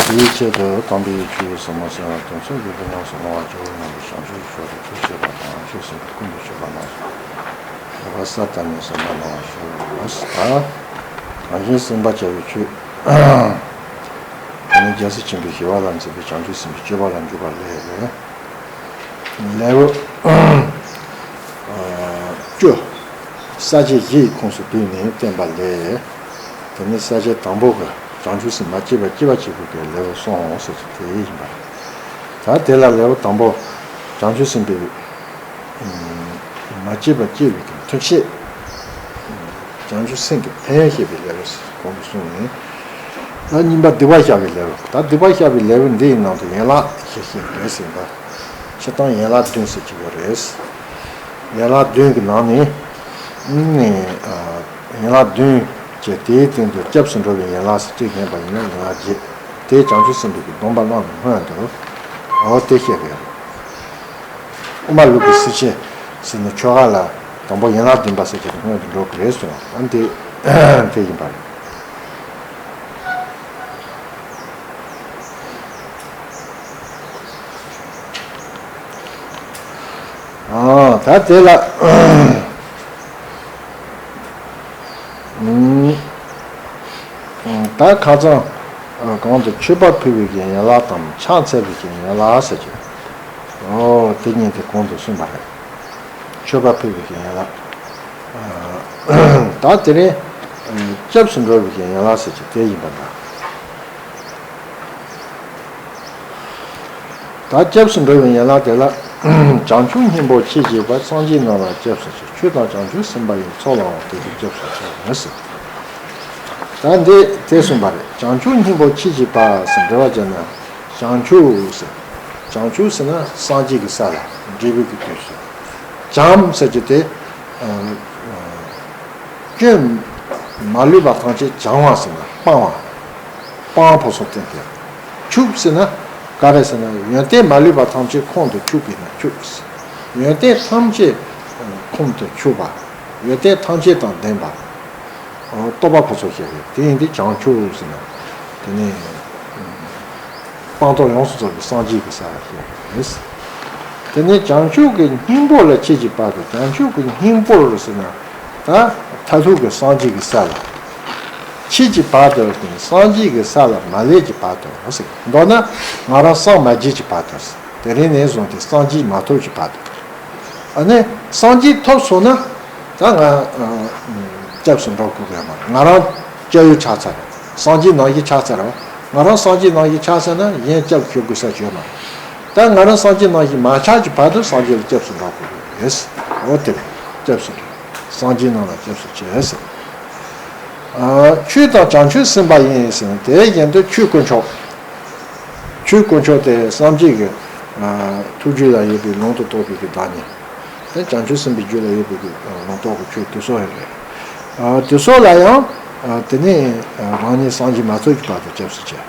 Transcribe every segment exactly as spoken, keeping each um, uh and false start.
དེའི་ཆེད་དུ་དམ་པའི་ཆོས་ཟབ་མོ་གསན་པ་དེ་ཚོ་ཡོན་ཏན་ཉམས་སུ་བླང་བར་བྱའོ་སྙམ་པའི་བྱང་ཆུབ་ཀྱི་ཕྱོགས་ལ་ཐུགས་བསྐྱེད་པ་དང་། ཆོས་གསན་པའི་ཀུན་ཏུ་སྤྱོད་པ་རྣམས་སུ་ལེགས་པར་གསལ་དུ་ནི་གསན་པ་གནང་བར་ཞུ། ད་གང་ཞིག་གསན་པར་བྱ་བའི་ཆོས། དེ་ནི་རྒྱལ་སྲས་ཆེན་པོས་ཞི་བ་ལྷ་མཛད་པའི་བྱང་ཆུབ་སེམས་དཔའི་སྤྱོད་པ་ལ་འཇུག་པ་ལས། ལེའུ་བཅུ། ས་བཅད་བཞི་ཡི་ཁོངས་སུ་བསྡུས་ནས་བསྟན་པ་ལས། དེ་ནི་ས་བཅད་དང་པོ་གི་བྱང་ཆུབ་སེམས་མ་སྐྱེས་པ་སྐྱེ་བར་བྱེད་དགོས་པའི་ལེའུ་གསུངས་ཟེར་གྱི་དེ་ཡིན་པ་རེད། ད་དེ་ལ་ལེའུ་དང་པོ་བྱང་ཆུབ་སེམས་དཔའི་མ་སྐྱེས་པ་སྐྱེ་བའི་ཐེག་ཆེན། བྱང་ཆུབ་སེམས་ཀྱི་ཕན་ཡོན་བཤད་པའི་ལེའུ་གོང་དུ་གསུངས་ནས། ད་གཉིས་པ་སྡིག་པ་བཤགས་པའི་ལེའུ། ད་སྡིག་པ་བཤགས་པའི་ལེའུ་འདིའི་ནང་དུ་ཡན་ལག་བཞི་བཤད་དགོས་ཟེར་བ། སྤྱིར་བཏང་ཡན་ལག་བདུན་ཟེར་གྱི་ཡོད་རེད། ཡན་ལག་བདུན་གྱི་ནང་ནས། ནས། ཡན་ལག་བདུན་བཅས་དེའི་སྟེང་དུ་སྐྱབས་སུ་འགྲོ་བའི་ཡན་ལག་ཟེར་གཅིག་བཤད་པ་ཡིན་ན་ཡན་ལག་བརྒྱད། དེ་བྱང་ཆུབ་སེམས་དཔའི་སྡོམ་པ་བླངས་པའི་སྔོན་དུ། འོ་དེ་བཤད་པའི་རེད། དབུ་མ་ལུགས་ཀྱི་སྲིད་ཆེན་ཟེར་ནས་ཆོ་ག་ལ་དང་པོ་ཡན་ལག་བདུན་པ་ཟེར་གྱི་སྔོན་དུ་འགྲོ་གི་རེད་གསུངས། ཨ་འདི་དེ་ཡིན་པ་རེད། ཨ་ད་དེ་ལ། ཨུམ། ད་ཁ་སང་གོང་དུ་མཆོད་པ་ཕུལ་བའི་གི་ཡན་ལག་དང་ཕྱག་འཚལ་བའི་གི་ཡན་ལག་ཟེར་གྱི། ཨོ་དེ་གཉིས་དེ་གོང་དུ་གསུངས་པ་རེད། མཆོད་པ་ཕུལ་བའི་གི་ཡན་ལག་ད་དེ་རིང་སྐྱབས་སུ་འགྲོ་བའི་གི་ཡན་ལག་ཟེར་གྱི་དེ་ཡིན་པ་འདྲ། ད་སྐྱབས་སུ་འགྲོ་བའི་ཡན་ལག་དེ་ལ། བྱང་ཆུབ་སྙིང་པོ་མཆེད་བཞི་པ། སངས་རྒྱས་རྣམས་ལ་སྐྱབས་སུ་མཆི། ཆོས་དང་བྱང་ཆུབ་སེམས་དཔའ་ཡི། ཚོགས་ལའང་དེ་བཞིན་སྐྱབས་སུ་མཆི་ཟེར། ད་འདི་དེ་གསུངས་པ་རེད། བྱང་ཆུབ་སྙིང་པོ་མཆེད་བཞི་པ་ཟེར་འགྲེལ་བ་བྱས་ན། བྱང་ཆུབ་ཟེར། བྱང་ཆུབ་ཟེར་ན་སངས་རྒྱས་ཀྱི་ས་ལ་འབྲས་བུ་གི་དུས་སུ། བྱམས་ཟེར་གྱི་དེ། སྐྱོན་མ་ལུས་པ་ཐམས་ཅད་བྱང་བ་ཟེར་ན་སྤང་བ། སྤང་བ་ཕུན་སུམ་ཚོགས་པའི། ཕྱུག་ཟེར་ན་ག་རེ་ཟེར་ན་ཡོན་ཏན་མ་ལུས་པ་ཐམས་ཅད་ཁོང་དུ་ཆུད་པས་ན་ཕྱུག་ཡོན་ཏན་ཐམས་ཅད་ཁོང་དུ་ཆུད་པ། ཡོན་ཏན་ཐམས་ཅད་དང་ལྡན་པ། རྟོགས་པ་ཕུན་སུམ་ཚོགས་པའི་དེ་ཡིན་དུས་བྱང་ཆུབ་ཟེར་ན། དེ་ནི། སྤངས་རྟོགས་ཡོངས་སུ་རྫོགས་པའི་སངས་རྒྱས་ཀྱི་ས་ཞེས་པ་རེད། དེ་ནས་བྱང་ཆུབ་ཀྱི་སྙིང་པོ་ལ་མཆེད་ཅིང་བར་དུ། བྱང་ཆུབ་ཀྱི་སྙིང་པོར་ཟེར་ན། ད་མཐར་ཐུག་གི་སངས་རྒྱས་ཀྱི་ས་ལ། མཆེད་ཅིང་བར་དུ་ཟེར་ན་སངས་རྒྱས་ཀྱི་ས་ལ་མ་སླེབས་ཀྱི་བར་དུ་ཟེར། མདོར་ན་ང་རང་སངས་མ་རྒྱས་ཀྱི་བར་དུ་ཟེར། དེ་རིང་ནས་བཟུང་སྟེ་སངས་རྒྱས་མ་ཐོབ་ཀྱི་བར་དུ། ཨ་ནི་སངས་རྒྱས་ཐོབ་སོང་ན། ད་ང་སྐྱབས་སུ་འགྲོ་དགོས་ཀྱི་ཡོད་མ་རེད། ང་རང་སྐྱབས་ཡུལ་ཆགས་ཚར་རེད། སངས་རྒྱས་ནང་བཞིན་ཆགས་ཚར་རེད། ང་རང་སངས་རྒྱས་ནང་བཞིན་ཆགས་ཚར་ན་གཞན་སྐྱབས་ཞུ་དགོས་ས་ཡོད་མ་རེད། ད་ང་རང་སངས་རྒྱས་ནང་བཞིན་མ་ཆགས་ཀྱི་བར་དུ་སངས་རྒྱས་ལ་སྐྱབས་སུ་འགྲོ་དགོས་ཀྱི་ཡོད། འོ་དེ་རེད། སྐྱབས་སུ་འགྲོ། སངས་རྒྱས་རྣམས་ལ་སྐྱབས་སུ་མཆི་ཟེར། ཆོས་དང་བྱང་ཆུབ་སེམས་དཔའ་ཡི་ཟེར་ན་དེ་བཞིན་དུ་ཆོས་དཀོན་མཆོག་ཆོས་དཀོན་མཆོག་དེ་སངས་རྒྱས་ཀྱི་ཐུགས་རྒྱུད་ལ་ཡོད་པའི་ལུང་དུ་གཏོགས་པའི་གི་བདག་ཉིད། དེ་བྱང་ཆུབ་སེམས་དཔའི་རྒྱུད་ལ་ཡོད་པའི་གི་ལུང་རྟོགས་ཀྱི་ཆོས་དེ་ཚོ་ཡོད་རེད། དེ་ཚོ་ལ་ཡང་དེ་ནས་རང་ཉིད་སངས་རྒྱས་མ་ཐོབ་ཀྱི་བར་དུ་སྐྱབས་སུ་མཆི།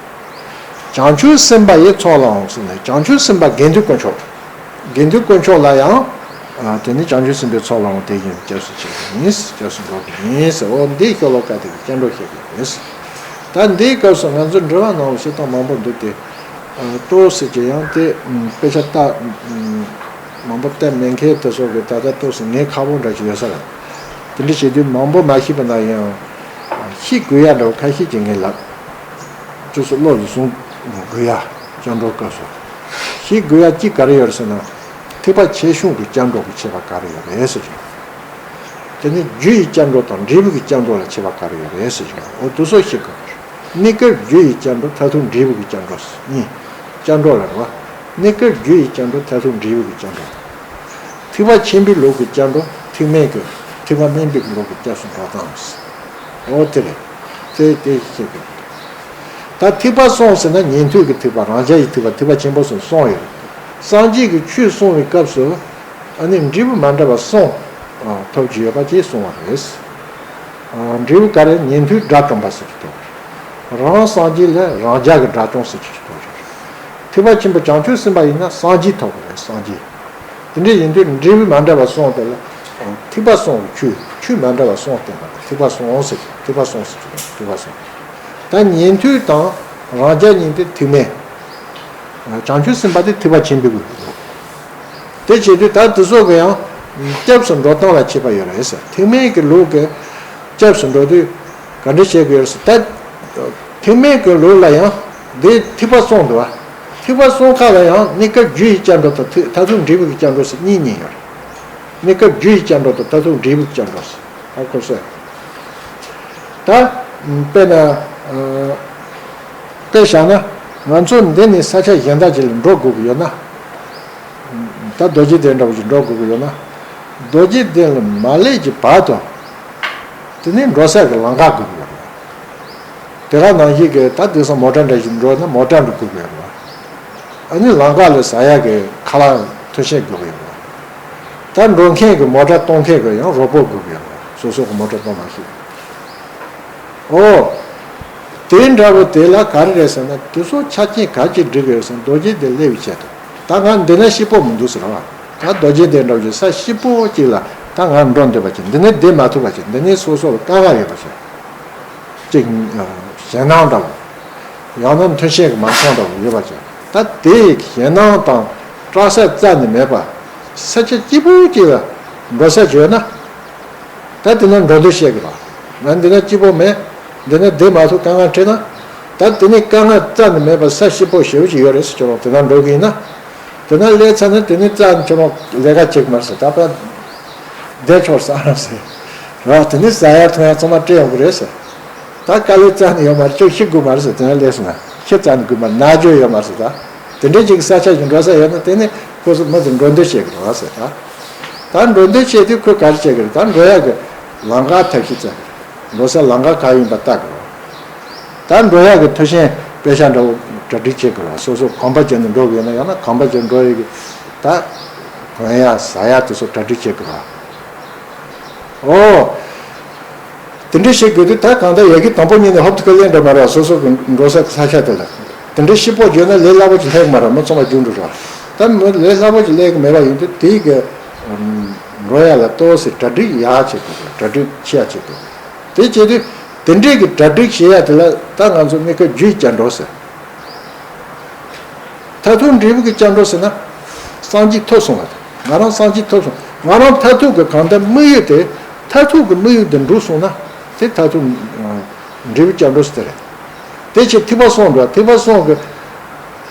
བྱང་ཆུབ་སེམས་དཔའ་ཡི་ཚོགས་ལའང་ཟེར་ནས་བྱང་ཆུབ་སེམས་དཔའ་དགེ་འདུན་དཀོན་མཆོག་དགེ་འདུན་དཀོན་མཆོག་ལ་ཡང་། དེ་ནི་བྱང་ཆུབ་སེམས་དཔའི་ཚོགས་ལའང་དེ་བཞིན་སྐྱབས་སུ་མཆི་བ་ཡིན། སྐྱབས་སུ་འགྲོ་བ་ཡིན་ཟེར། འོ་འདིའི་ཤོ་ལོ་ཀ་དེ་གི་སྐྱབས་འགྲོ་བཤད་པ་ཡིན། ད་འདིའི་སྐབས་སུ་ང་ཚོས་འགྲེལ་བ་ནང་ལ་བཤད་སྟངས་མང་པོ་འདུག་སྟེ། ཏོག་ཙམ་ཅིག་ཡང་དེ་དཔེ་ཆ་ལྟ་མང་པོ་བལྟས་མེད་མཁན་དེ་ཚོ་གི་ད་ལྟ་ཏོག་ཙམ་ངས་ཁག་པོ་འདྲ་ཅིག་ཡོད་ས་རེད། དེ་འདྲ་བྱེད་དུས་མང་པོ་མ་ཤེས་པ་ན་ཡང་ཤེས་དགོས་ཡ་འདྲ་བོ་ཁ་ཤས་ཅིག་ངས་ལབ། ཅུང་ཟད་བློ་ལ་བཟུང་དགོས་ཡ། སྐྱབས་འགྲོ་སྐབས་སུ་ཤེས་དགོས་ཡ་གཅིག་ག་རེ་ཡོད་རེད་ཟེར་ན། ཐེག་པ་ཆེ་ཆུང་གི་སྐྱབས་འགྲོ་གི་ཁྱད་པར་ག་རེ་ཡོད་རེད་ཟེར་གྱི། དེ་ནི་རྒྱུ་ཡི་སྐྱབས་འགྲོ་དང་འབྲས་བུ་གི་སྐྱབས་འགྲོ་ལ་ཁྱད་པར་ག་རེ་ཡོད་རེད་ཟེར་གྱི། འོ་དེ་ཚོ་ཤེས་དགོས་པ་རེད། གནས་སྐབས་རྒྱུ་ཡི་སྐྱབས་འགྲོ། མཐར་ཐུག་འབྲས་བུ་གི་སྐྱབས་འགྲོ་གཉིས། སྐྱབས་འགྲོ་ལ་རེད་བ། གནས་སྐབས་རྒྱུ་ཡི་སྐྱབས་འགྲོ། མཐར་ཐུག་འབྲས་བུ་གི་སྐྱབས་འགྲོ། ཐེག་པ་ཆེན་པོའི་ལུགས་ཀྱི་སྐྱབས་འགྲོ། ཐེག་དམན་གྱི་ཐེག་པ་དམན་པའི་ལུགས་ཀྱི་སྐྱབས་སུ་འགྲོ་སྟངས། འོ་དེ་རེད། དེ་དེ་ཤེས་དགོས། ད་ཐེག་པ་གསུམ་ཟེར་ན་ཉན་ཐོས་ཀྱི་ཐེག་པ། རང་རྒྱལ་གྱི་ཐེག་པ། ཐེག་པ་ཆེན་པོ་གསུམ་གསུངས་ཡོད། སངས་རྒྱས་ཀྱི་ཆོས་གསུང་བའི་སྐབས་སུ་ཨ་ནི་འབྲས་བུ་མ་འདྲ་བ་གསུམ་ཐོབ་ཀྱི་ཡོད་པ་ཅིག་གསུངས་པ་རེད། འབྲས་བུ་ག་རེ། ཉན་ཐོས་དགྲ་བཅོམ་པ་ཟེར་གྱི་འདུག་རང་སངས་རྒྱས་ལས་རང་རྒྱལ་གྱི་དགྲ་བཅོམ་ཟེར་གྱི་འདུག་ཐེག་པ་ཆེན་པོ་བྱང་ཆུབ་སེམས་དཔའ་ཡིན་ན་སངས་རྒྱས་ཐོབ་པ་རེད། སངས་རྒྱས། དེ་འདྲ་ཡིན་དུས་འབྲས་བུ་མ་འདྲ་བ་གསུམ་དེ་ལ་ཐེག་པ་གསུམ་གྱི་ཆོས་ཆོས་མ་འདྲ་བ་གསུམ་བསྟན་པ་རེད། ཐེག་པ་གསུམ་ཟེར་གྱི། ཐེག་པ་གསུམ་ཟེར་གྱི་འདུག་ཐེག་པ་གསུམ། ད་ཉན་ཐོས་དང་ རང་རྒྱལ་གཉིས་དེ་ཐུན་མིན། བྱང་ཆུབ་སེམས་དཔའ་དེ་ཐེག་པ་ཆེན་པོའི་ལུགས། དེ་བྱེད་དུས་ད་དེ་ཚོ་གི་ཡང་སྐྱབས་སུ་འགྲོ་སྟངས་ལ་ཁྱད་པར་ཡོད་རེད་ཟེར། ཐུན་མིན་གྱི་ལུགས་ཀྱི་སྐྱབས་སུ་འགྲོ་དུས་ག་འདྲ་བྱེད་དགོས་ཟེར། ད་ཐུན་མིན་གྱི་ལུགས་ལ་ཡང་དེ་ཐེག་པ་གསུམ་འདུག་བ། ཐེག་པ་གསུམ་ཁག་ལ་ཡང་གནས་སྐབས་རྒྱུ་ཡི་སྐྱབས་འགྲོ་དང་ཐེག་མཐར་ཐུག་འབྲས་བུ་གི་སྐྱབས་འགྲོ་ཟེར་གཉིས་གཉིས་ཡོད་རེད། གནས་སྐབས་རྒྱུ་ཡི་སྐྱབས་འགྲོ་དང་མཐར་ཐུག་འབྲས་བུ་གི་སྐྱབས་འགྲོ་ཟེར། ཨ་ཁོ་སོ། ད། དཔེར་ན། ཨ། དཔེ་བཞག་ན། ང་ཚོ་འདི་ནས་ས་ཆ་གཞན་དག་ཅིག་ལ་འགྲོ་དགོས་ཀྱི་ཡོད་ན། ད་རྡོ་རྗེ་གདན་འདྲ་བོ་ཅིག་འགྲོ་དགོས་ཀྱི་ཡོད་ན། རྡོ་རྗེ་གདན་ལ་མ་སླེབས་ཀྱི་བར་དུ། དེ་ནས་འགྲོ་ས་གི་ལམ་ཁ་དགོས་ཀྱི་ཡོད་རེད། དེ་ག་ནང་བཞིན་གྱི་ད་དེང་སང་མོ་ཊ་འདྲ་ཞིག་འགྲོ་ན་མོ་ཊ་འགྲོ་དགོས་ཀྱི་ཡོད་རེད། ཨ་ནི་ལམ་ཁ་ལ་ཟ་ཡག་གི་ཁ་ལག་མཐུན་རྐྱེན་དགོས་ཀྱི་ཡོད་རེད། ད་འགྲོ་མཁན་གྱི་མོ་ཊ་གཏོང་མཁན་གྱི་ཡང་རོགས་པ་དགོས་ཀྱི་ཡོད་རེད། སོ་སོ་གི་མོ་ཊ་གཏོང་མ་ཤེས། ཨོ། དེ་འདྲ་བོ་དེ་ལ་ག་རེ་རེད་ཟེར་ན་དེ་ཚོ་ཆ་རྐྱེན་ག་ཅིག་འགྲིག་གི་རེད་ཟེར་ན་རྡོ་རྗེ་གདན་སླེབས་པའི་ཆེད་དུ། ད་ང་འདི་ན་སྐྱིད་པོ་མི་འདུག་ཟེར་བ། ད་རྡོ་རྗེ་གདན་འདྲ་བོ་ཅིག་ས་སྐྱིད་པོ་ཅིག་ལ་ད་ང་འགྲོ་འདོད་པ་ཅིག་འདི་ནས་བསྡད་མ་ཐུབ་པ་ཅིག་འདི་ནས་སོ་སོ་ལ་དཀའ་ངལ་ཡོད་པ་ཅིག་ཅིག་ཞེད་སྣང་འདྲ་བོ། ཡང་ན་མཐུན་རྐྱེན་གྱི་མ་ཚང་འདྲ་བོ་ཡོད་པ་ཅིག་ད་དེ་ཞེད་སྣང་དང་སྐྲག་ས་རྩ་ནས་མེད་པ། ས་ཆ་སྐྱིད་པོ་ཅིག་ལ་འགྲོ་ས་ཅིག་ཡོད་ན། ད་དེ་ན་འགྲོ་འདོད་བྱེད་ཀྱི་རེད། ང་འདི་ན་སྐྱིད་པོ་མེད། འདི་ན་བསྡད་མ་ཐུབ་དཀའ་ངལ་འཕྲད་ན། ད་དེ་ནས་དཀའ་ངལ་རྩ་ནས་མེད་པ་ས་སྐྱིད་པོ་ཞེ་པོ་ཅིག་ཡོད་རེད་ཟེར་ཁྱོད་རང་དེ་ན་འགྲོ་གི་ཡིན་ན། དེ་ན་སླེབས་ཚར་ན་དེ་ནས་རྩ་ནས་ཁྱོད་རང་ལས་ཀ་བྱེད་ཀྱི་མ་རེད་ཟེར། ད་ཕར་བསྡད་ཆོག་ས་རེད་ཟེར། རང་དེ་ནས་ཟ་ཡ་འཐུང་ཡ་ཚང་མ་སྤྲད་ཡོང་གི་རེད་ཟེར། ད་དཀའ་ལས་རྩ་ནས་ཡོད་མ་རེད། ཁྱོད་ཤི་དགོས་མ་རེད་ཟེར། དེ་ན་སླེབས་སོང་ན་ཤི་རྩ་ནས་དགོས་མ་རེད། ན་འཇོག་ཡོད་མ་རེད་ཟེར། ད་དེ་འདྲའི་ཅིག་ས་ཆ་ཞིག་འགྲོ་ས་ཡོད་ན་དེ་ནས་ཁོ་ཚོ་མི་ཚོ་འགྲོ་འདོད་བྱེད་ཀྱི་རེད་ཟེར། ད་ད་འགྲོ་འདོད་བྱེད་དུས་ཁོས་ག་རེ་བྱེད་ཀྱི་རེད། ད་འགྲོ་ཡག་གི་ལམ་ཁ་ཐབས་ཤེས་བཙལ་གྱི་རེད། འགྲོ་ས་ལམ་ཁ་ག་ཡིན་པ་བལྟ་དགོས། ད་འགྲོ་ཡག་གི་མཐུན་རྐྱེན་དཔེ་ཆ་འདྲ་བོ་གྲ་སྒྲིག་བྱེད་དགོས་རེད། སོ་སོ་གོམ་པ་བརྒྱབ་ནས་འགྲོ་དགོས་ན་ཡང་ན་གོམ་པ་བརྒྱབ་འགྲོ་ཡག་གི་ད་གོན་ཡག་ཟ་ཡག་དེ་ཚོ་གྲ་སྒྲིག་བྱེད་དགོས་རེད། ཨོ། དེ་འདྲ་བྱེད་དགོས་དུས་ད་གང་ལྟར་ཡ་གི་དང་པོ་ཉིད་ནས་ཧོབ་ཏེ་ཁ་ལེན་འགྲོ་མ་རེད། སོ་སོ་གི་འགྲོ་ས་གི་ས་ཆ་དེ་ལ་དེ་འདྲ་སྐྱིད་པོ་བརྗོད་ན་ལས་སླ་པོ་ཅིག་སླེབས་ཀྱི་མ་རེད། མི་ཚང་མ་རྒྱུགས་འགྲོ་རེད། ད་མི་ལས་སླ་པོ་ཅིག་སླེབས་ཀྱི་མེད་པ་ཡིན་དུས་དེའི་གི་འགྲོ་ཡ་ལ་ཏོག་ཙམ་གྲ་སྒྲིག་ཡག་བྱེད་དགོས། གྲ་སྒྲིག་ཆེ་ཡ་བྱེད་དགོས། དེ་བྱེད་དུས་དེ་འདྲའི་གི་གྲ་སྒྲིག་བྱེད་ཡ་དེ་ལ་ད་ང་ཚོ་གནས་སྐབས་རྒྱུ་ཡི་སྐྱབས་འགྲོ་ཟེར། མཐར་ཐུག་འབྲས་བུ་གི་སྐྱབས་འགྲོ་ཟེར་ན། སངས་རྒྱས་ཐོབ་སོང་བ་དང་། ང་རང་སངས་རྒྱས་ཐོབ་སོང་། ང་རང་མཐར་ཐུག་གི་གང་ལྟར་དམིགས་ཡུལ་དེ། མཐར་ཐུག་གི་དམིགས་ཡུལ་དེ་འགྲུབ་སོང་ན། དེ་མཐར་ཐུག་འབྲས་བུ་སྐྱབས་འགྲོ་ཟེར་དེ་རེད། དེ་ཕྱིར་ཐེག་པ་གསུམ་འགྲོ། ཐེག་པ་གསུམ་གི།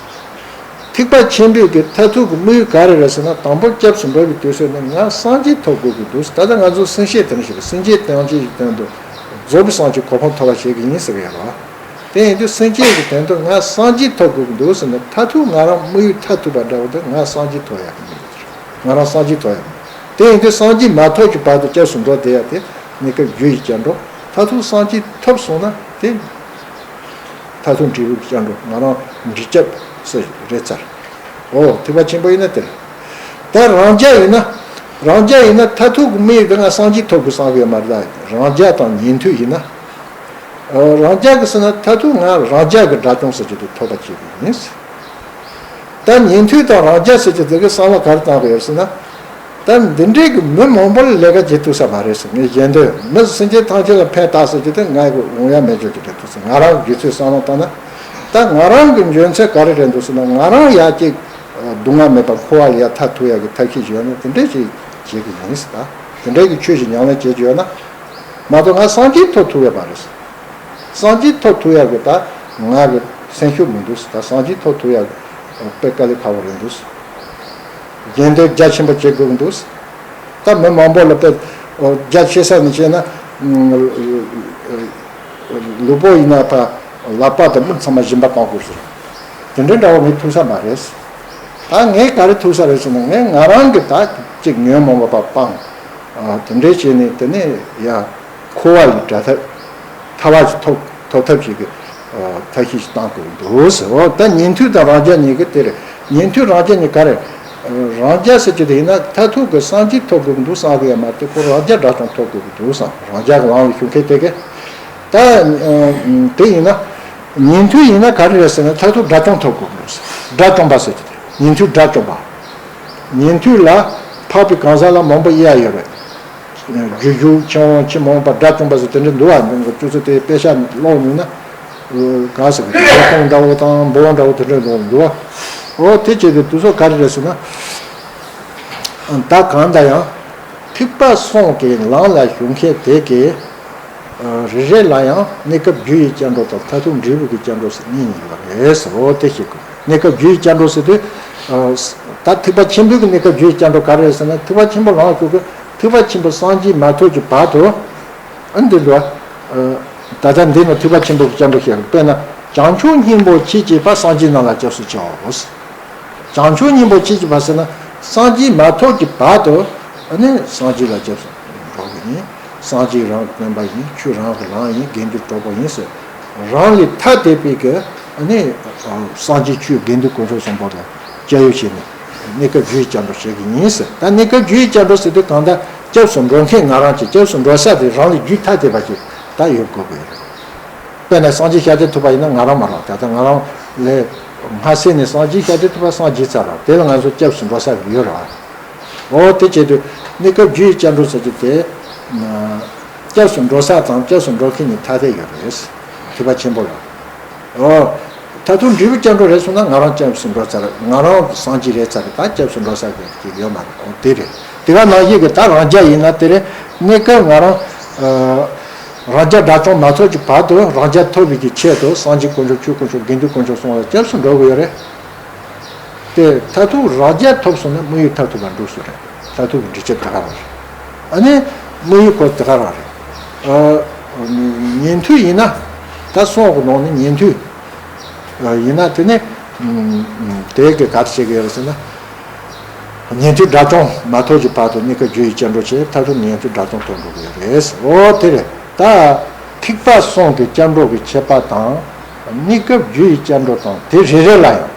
ཐེག་པ་ཆེན་པོའི་གི་མཐར་ཐུག་གི་དམིགས་ཡུལ་ག་རེ་རེད་ཟེར་ན། དང་པོ་སྐྱབས་སུ་འགྲོ་བའི་དུས་ཚོད་ནི་ང་སངས་རྒྱས་ཐོབ་དགོས་ཀྱི་འདུག། ད་ལྟ་ང་ཚོ་སེམས་བསྐྱེད་དེ་འདྲ་ཞིག་རེད། སེམས་བསྐྱེད་དེ་འདྲ་ཞིག་དོན་དུ་རྫོགས་པའི་སངས་རྒྱས་གོ་འཕང་ཐོབ་པ་བྱེད་ཀྱི་ཡིན་ཟེར་གྱི་ཡོད་རེད། དེ་ཡིན་དུས་སེམས་བསྐྱེད་ཀྱི་དོན་དུ་ང་སངས་རྒྱས་ཐོབ་དགོས་ཀྱི་འདུག་ཟེར་ནས། མཐར་ཐུག་ང་རང་དམིགས་ཡུལ་མཐར་ཐུག་པ་འདྲ་བོ་དེ་ང་སངས་རྒྱས་ཐོབ་ཡག་གི་དམིགས་ཡུལ་དེ་རེད། ང་རང་སངས་རྒྱས་ཐོབ་ཡག་གི། དེ་ཡིན་དུས་སངས་རྒྱས་མ་ཐོབ་ཀྱི་བར་དུ་སྐྱབས་སུ་འགྲོ་བསྡད་ཡག་དེ་གནས་སྐབས་རྒྱུ་ཡི་སྐྱབས་འགྲོ། མཐར་ཐུག་སངས་རྒྱས་ཐོབ་སོང་ན་དེ་མཐར་ཐུག་འབྲས་བུའི་སྐྱབས་འགྲོ། ང་རང་འབྲས་སྐྱབས་སུ་རེད་ཚར། ཨོ། ཐེག་པ་ཆེན་པོ་ཡིན་ན་དེ་རེད། ད་རང་རྒྱལ་ཡིན་ན། རང་རྒྱལ་ཡིན་ན་མཐར་ཐུག་གི་དམིགས་ཡུལ་དེ་ང་སངས་རྒྱས་ཐོབ་དགོས་བསམ་གི་ཡོད་མ་རེད། ད་རང་རྒྱལ་དང་ཉན་ཐོས་ཡིན་ན། ཨོ། རང་རྒྱལ་གི་ཟེར་ན་མཐར་ཐུག་ང་རང་རྒྱལ་གི་དགྲ་བཅོམ་ཟེར་རྒྱུ་དེ་ཐོབ་པ་བྱེད་དགོས་ཡིན། ད་ཉན་ཐོས་དང་རང་རྒྱལ་ཟེར་རྒྱུ་དེ་གི་བསམ་བློ་ག་རེ་བཏང་གི་ཡོད་ཟེར་ན། ད་འདི་འདྲའི་གི་མི་མང་པོ་ལ་ལས་ཀ་བྱེད་ཐུབ་ས་མ་རེད་ཟེར། ངས་གཞན་དོན་མི་སེམས་ཅན་ཐམས་ཅད་ལ་ཕན་བཏགས་ཟེར་རྒྱུ་དེ་ང་གི་འོང་ཡ་མེད་འཇོག་གི་རེད་འདུག་ཟེར། ང་རང་གི་རྒྱུད་ཚོད་བསམ་བློ་བཏང་ན། ད་ང་རང་གི་འཇོན་ཚད་ག་རེ་རེད་འདུག་ཟེར་ན། ང་རང་ཡ་གཅིག་སྡུག་བསྔལ་མེད་པར་འཁོར་བ་ལས་ཡ་ཐར་ཐུབ་ཡ་གི་ཐབས་ཤེས་ཤིག་ཡོད་ན་དེ་འདྲས་ཅིག་བྱེད་གི་ཡིན་ཟེར། ད་དེ་འདྲས་གི་ཆོས་ཤིག་ཉམས་ལེན་བྱེད་ཀྱི་ཡོད་ན། མ་གཏོགས་ང་སངས་རྒྱས་ཐོབ་ཐུབ་ཡ་མ་རེད་ཟེར། སངས་རྒྱས་ཐོབ་ཐུབ་ཡག་གི་ད་ང་གི་སེམས་ཤུགས་མི་འདུག། ད་སངས་རྒྱས་ཐོབ་ཐུབ་ཡག་དཔེ་དཀའ་ལས་ཁག་པོ་རེད་འདུག། གཞན་དོན་རྒྱ་ཆེན་པོ་བྱེད་དགོས་ཀྱི་འདུག། ད་མི་མང་པོ་ལ་དཔེ་རྒྱ་ཆེ་ས་ནས་བཤད་ན། ལུས་པོ་ཡིན་ན་ད་ལག་པ་དང་མིག་ཚང་མ་སྦྱིན་པ་གཏོང་དགོས་ཟེར། དེ་འདྲའི་འདྲ་བོ་ངས་ཐུབ་ས་མ་རེད། ད་ངས་ག་རེ་ཐུབ་ས་རེད་ཟེར་ན། ངས་ང་རང་གི་ད་ཅིག་ཉོན་མོངས་པ་སྤངས། དེ་འདྲའི་བྱས་ནས་དེ་ནས་ཡ། འཁོར་བ་ཡི་དགྲ་ཐབས། ཐར་བ་ཞིག་ཐོབ་ཐོབ་ཐབས་ཤིག་གི་ཐབས་ཤེས་ཤིག་བཏང་དགོས་ཀྱི་འདུག་ཟེར། འོ། ད་ཉན་ཐོས་དང་རང་རྒྱལ་གཉིས་ཀྱི་དེ་རེད། ཉན་ཐོས་རང་རྒྱལ་གཉིས་ག་རེ། རང་རྒྱལ་ཟེར་གྱི་དེ་ཡིན་ན་མཐར་ཐུག་གི་སངས་རྒྱས་ཐོབ་དགོས་ཀྱི་འདུག་བསམ་གི་ཡོད་མ་རེད། ཁོ་རང་རྒྱལ་དགྲ་བཅོམ་ཐོབ་དགོས་ཀྱི་འདུག་བསམ། རང་རྒྱལ་གྱི་ལམ་ལ་ཞུགས་མཁན་དེ་གི། ད་དེ་ཡིན་ན། ཉན་ཐོས་ཡིན་ན་ག་རེ་རེད་ཟེར་ན། མཐར་ཐུག་དགྲ་བཅོམ་ཐོབ་དགོས་ཀྱི་འདུག་བསམ། དགྲ་བཅོམ་པ་ཟེར་གྱི་དེ། ཉན་ཐོས་དགྲ་བཅོམ་པ། ཉན་ཐོས་ལ་འཕགས་པའི་གང་ཟག་ལ་མང་པོ་དབྱེ་ཡ་ཡོད་རེད། རྒྱུ་རྒྱུ་ཆེན་པོ་ཆེ་མང་པ་དགྲ་བཅོམ་པ་ཟེར་དེ་འདྲ་འདུག་བ། ཁྱོད་ཚོ་དེ་དཔེ་ཆ་ཀློག་ནུས་ན། ག་ཟེར་གི་ལ་ཁོང་འདྲ་བོ་དང་འབོ་འདྲ་བོ་དེ་འདྲ་འདུག་འདུག་བ། འོ་དེ་བྱས་ཏེ་དུས་ཚོད་ག་རེ་རེད་ཟེར་ན། ད་གང་ལྟར་ཡང་ཐེག་པ་གསུམ་གྱི་ལམ་ལ་ཞུགས་མཁན་དེ་གས། རེ་རེ་ལ་ཡང་གནས་སྐབས་རྒྱུ་ཡི་སྐྱབས་འགྲོ་དང་མཐར་ཐུག་འབྲས་བུ་གི་སྐྱབས་འགྲོ་ཟེར་གཉིས་གཉིས་ཡོད་རེད་ཟེར། འོ་དེ་ཤེས་དགོས། གནས་སྐབས་རྒྱུ་ཡི་སྐྱབས་འགྲོ་ཟེར་དུས། ད་ཐེག་པ་ཆེན་པོའི་གི་གནས་སྐབས་རྒྱུ་ཡི་སྐྱབས་འགྲོ་ག་རེ་རེད་ཟེར་ན། ཐེག་པ་ཆེན་པོ་ལམ་ཞུགས་གི་ཐེག་པ་ཆེན་པོ་སངས་རྒྱས་མ་ཐོབ་ཀྱི་བར་དུ། ཨ་འདི་འདུག་བ། ད་ལྟ་འདི་ནི་ཐེག་པ་ཆེན་པོའི་གི་སྐྱབས་འགྲོ་བཤད་རེད། དཔེར་ན་བྱང་ཆུབ་སྙིང་པོ་ཆོས་ཀྱི་ཕ་སངས་རྒྱས་རྣམས་ལ་སྐྱབས་སུ་མཆིའོ། བྱང་ཆུབ་སྙིང་པོ་ཆོས་ཀྱི་ཕ་ཟེར་ན་སངས་རྒྱས་མ་ཐོབ་ཀྱི་བར་དུ་ཨ་ནི་སངས་རྒྱས་ལ་སྐྱབས་སུ་འགྲོ་གི་ཡིན། སངས་རྒྱས་རང་གི་བསྟན་པ་ཡིན། ཆོས་རང་གི་ལམ་ཡིན། དགེ་འདུན་གྲོགས་པོ་ཡིན་ཟེར། རང་ལས་ཐ་དད་པའི་གི་ཨ་ནི་སངས་རྒྱས་ཆོས་དགེ་འདུན་དཀོན་མཆོག་གསུམ་པོ་ལ་སྐྱབས་ཡུལ་བྱས་ནས་གནས་སྐབས་རྒྱུ་ཡི་སྐྱབས་འགྲོ་བྱེད་གི་ཡིན་ཟེར། ད་གནས་སྐབས་རྒྱུ་ཡི་སྐྱབས་འགྲོ་ཟེར་དུས་གང་ལྟར་སྐྱབས་སུ་འགྲོ་མཁན་ང་རང་གི་སྐྱབས་སུ་འགྲོ་ས་དེ་རང་ལས་རྒྱུ་ཐ་དད་པ་ཞིག་ད་ཡོད་དགོས་གི་ཡོད་རེད། དཔེར་ན་སངས་རྒྱས་ཤཱཀྱ་ཐུབ་པ་ཡིན་ན་ང་རང་མ་རེད། ད་ལྟ་ང་རང་ལས་སྔ་ས་ནས་སངས་རྒྱས་ཤཱཀྱ་ཐུབ་པ་སངས་རྒྱས་ཚར་རེད། དེ་ལ་ང་ཚོ་སྐྱབས་སུ་འགྲོ་ས་ཡོད་རེད། འོ་དེ་བྱེད་དུས་གནས་སྐབས་རྒྱུ་ཡི་སྐྱབས་འགྲོ་ཟེར་རྒྱུ་དེ། སྐྱབས་སུ་འགྲོ་ས་དང་སྐྱབས་སུ་འགྲོ་མཁན་གཉིས་ཐ་དད་ཡོད་རེད། ཐེག་པ་ཆེན་པོ་ལ། འོ། མཐར་ཐུག་འབྲས་བུའི་སྐྱབས་འགྲོ་རེད་སོང་ན་ང་རང་སྐྱབས་སུ་འགྲོ་ཚར། ང་རང་སངས་རྒྱས་རེད་ཚར། ད་སྐྱབས་སུ་འགྲོ་ས་གི་ཡོད་མ་རེད། འོ་དེ་རེད། དེ་ག་ནང་བཞིན་གི་ད་རང་རྒྱལ་ཡིན་ན་དེ་རེད། གནས་སྐབས་ང་རང་། རང་རྒྱལ་དགྲ་བཅོམ་མ་ཐོབ་ཀྱི་བར་དུ་རང་རྒྱལ་ཐོབ་པའི་གི་ཆེད་དུ་སངས་རྒྱས་དཀོན་མཆོག་ཆོས་དཀོན་མཆོག་དགེ་འདུན་དཀོན་མཆོག་གསུམ་ལ་སྐྱབས་སུ་འགྲོ་དགོས་ཡོད་རེད། དེ་མཐར་ཐུག་རང་རྒྱལ་ཐོབ་སོང་ན་དམིགས་ཡུལ་མཐར་ཐུག་ལ་འགྲོ་སོང་རེད། མཐར་ཐུག་གི་འགྲུབ་བྱེད་དེ་ག་རང་རེད། ཨ་ནི་དམིགས་ཡུལ་ཁོ་དེ་ག་རང་རེད། ཉན་ཐོས་ཡིན་ན། ད་གསུང་གི་ནང་ནས་ཉན་ཐོས་ཡིན་ན་དེ་ནི་དེ་གི་ག་རེ་བྱེད་ཀྱི་ཡོད་རེད་ཟེར་ན། ཉན་ཐོས་དགྲ་བཅོམ་མ་ཐོབ་ཀྱི་བར་དུ་གནས་སྐབས་རྒྱུ་ཡི་སྐྱབས་འགྲོ་བྱས། མཐར་ཐུག་ཉན་ཐོས་དགྲ་བཅོམ་ཐོབ་འགྲོ་གི་ཡོད་རེད། འོ་དེ་རེད། ད་ཐེག་པ་གསུམ་གྱི་སྐྱབས་འགྲོ་གི་ཁྱད་པར་དང་། གནས་སྐབས་རྒྱུ་ཡི་སྐྱབས་འགྲོ་དང་དེ་རེ་རེ་ལ་ཡང་།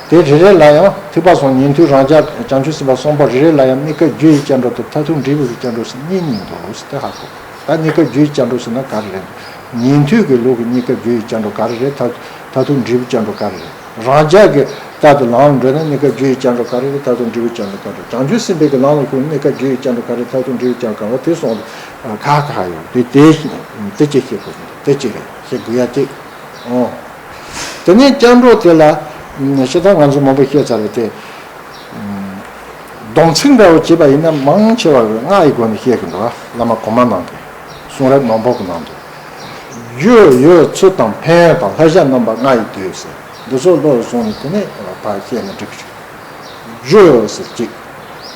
དེ་རེ་རེ་ལ་ཡང་ཐེག་པ་གསུམ་ཉན་ཐོས་རང་རྒྱལ་བྱང་ཆུབ་སེམས་དཔའ་གསུམ་པོ་རེ་རེ་ལ་ཡང་གནས་སྐབས་རྒྱུ་ཡི་སྐྱབས་འགྲོ་དང་མཐར་ཐུག་འབྲས་བུ་གི་སྐྱབས་འགྲོ་ཟེར་གཉིས་གཉིས་འདུག་ཟེར་དེ་ཧ་གོ། ད་གནས་སྐབས་རྒྱུ་ཡི་སྐྱབས་འགྲོ་ཟེར་ན་ག་རེ་རེད། ཉན་ཐོས་ཀྱི་ལུགས་ཀྱི་གནས་སྐབས་རྒྱུ་ཡི་སྐྱབས་འགྲོ་ག་རེ་རེད། མཐར་མཐར་ཐུག་འབྲས་བུ་སྐྱབས་འགྲོ་ག་རེ་རེད། རང་རྒྱལ་གྱི་ལྟར་དུ་ལམ་འགྲོ་ན་གནས་སྐབས་རྒྱུ་ཡི་སྐྱབས་འགྲོ་ག་རེ་རེད། མཐར་ཐུག་འབྲས་བུ་སྐྱབས་འགྲོ་ག་རེ་རེད། བྱང་ཆུབ་སེམས་དཔའི་གི་ལམ་ལ་ཞུགས་ན་གནས་སྐབས་རྒྱུ་ཡི་སྐྱབས་འགྲོ་ག་རེ་རེད། མཐར་ཐུག་འབྲས་བུ་སྐྱབས་འགྲོ་ག་རེ་རེད། དེ་གསུངས་ཏེ་ཁ་ཁ་ཡོད་དེ་དེ་དེ་ཅིག་ཤེས་དགོས། དེ་ཅིག་རེད། ཤེས་དགོས་ཡ་ཅིག་ཨོ། དེ་ནས་སྐྱབས་འགྲོ་དེ་ལ་ཤེས་ད་ང་ཚོ་མང་པོ་བཤད་ཚར་བ་དེ། སྡོམ་ཚིག་འདྲ་བོ་བྱེད་པ་ཡིན་ན་མང་ཆེ་བ་གི་སྔགས་ཡི་སྒོ་ནས་བཤད་གི་འདུག་བ། བླ་མ་གོང་མ་རྣམས་ཀྱི་གསུང་རབ་མང་པོ་གི་ནང་དུ། རྒྱུ་ཡོད་ཚུལ་དང་ཕན་ཡོན་དང་བསླབ་བྱ་རྣམ་པ་ལྔ་ཡི་དོན་ཟེར། འདི་ཚོ་བློ་ལ་བཟུང་ནས་དེ་ནས་ཕར་བཤད་ན་འགྲིག་གི་རེད། རྒྱུ་ཡོད་ཟེར་གཅིག་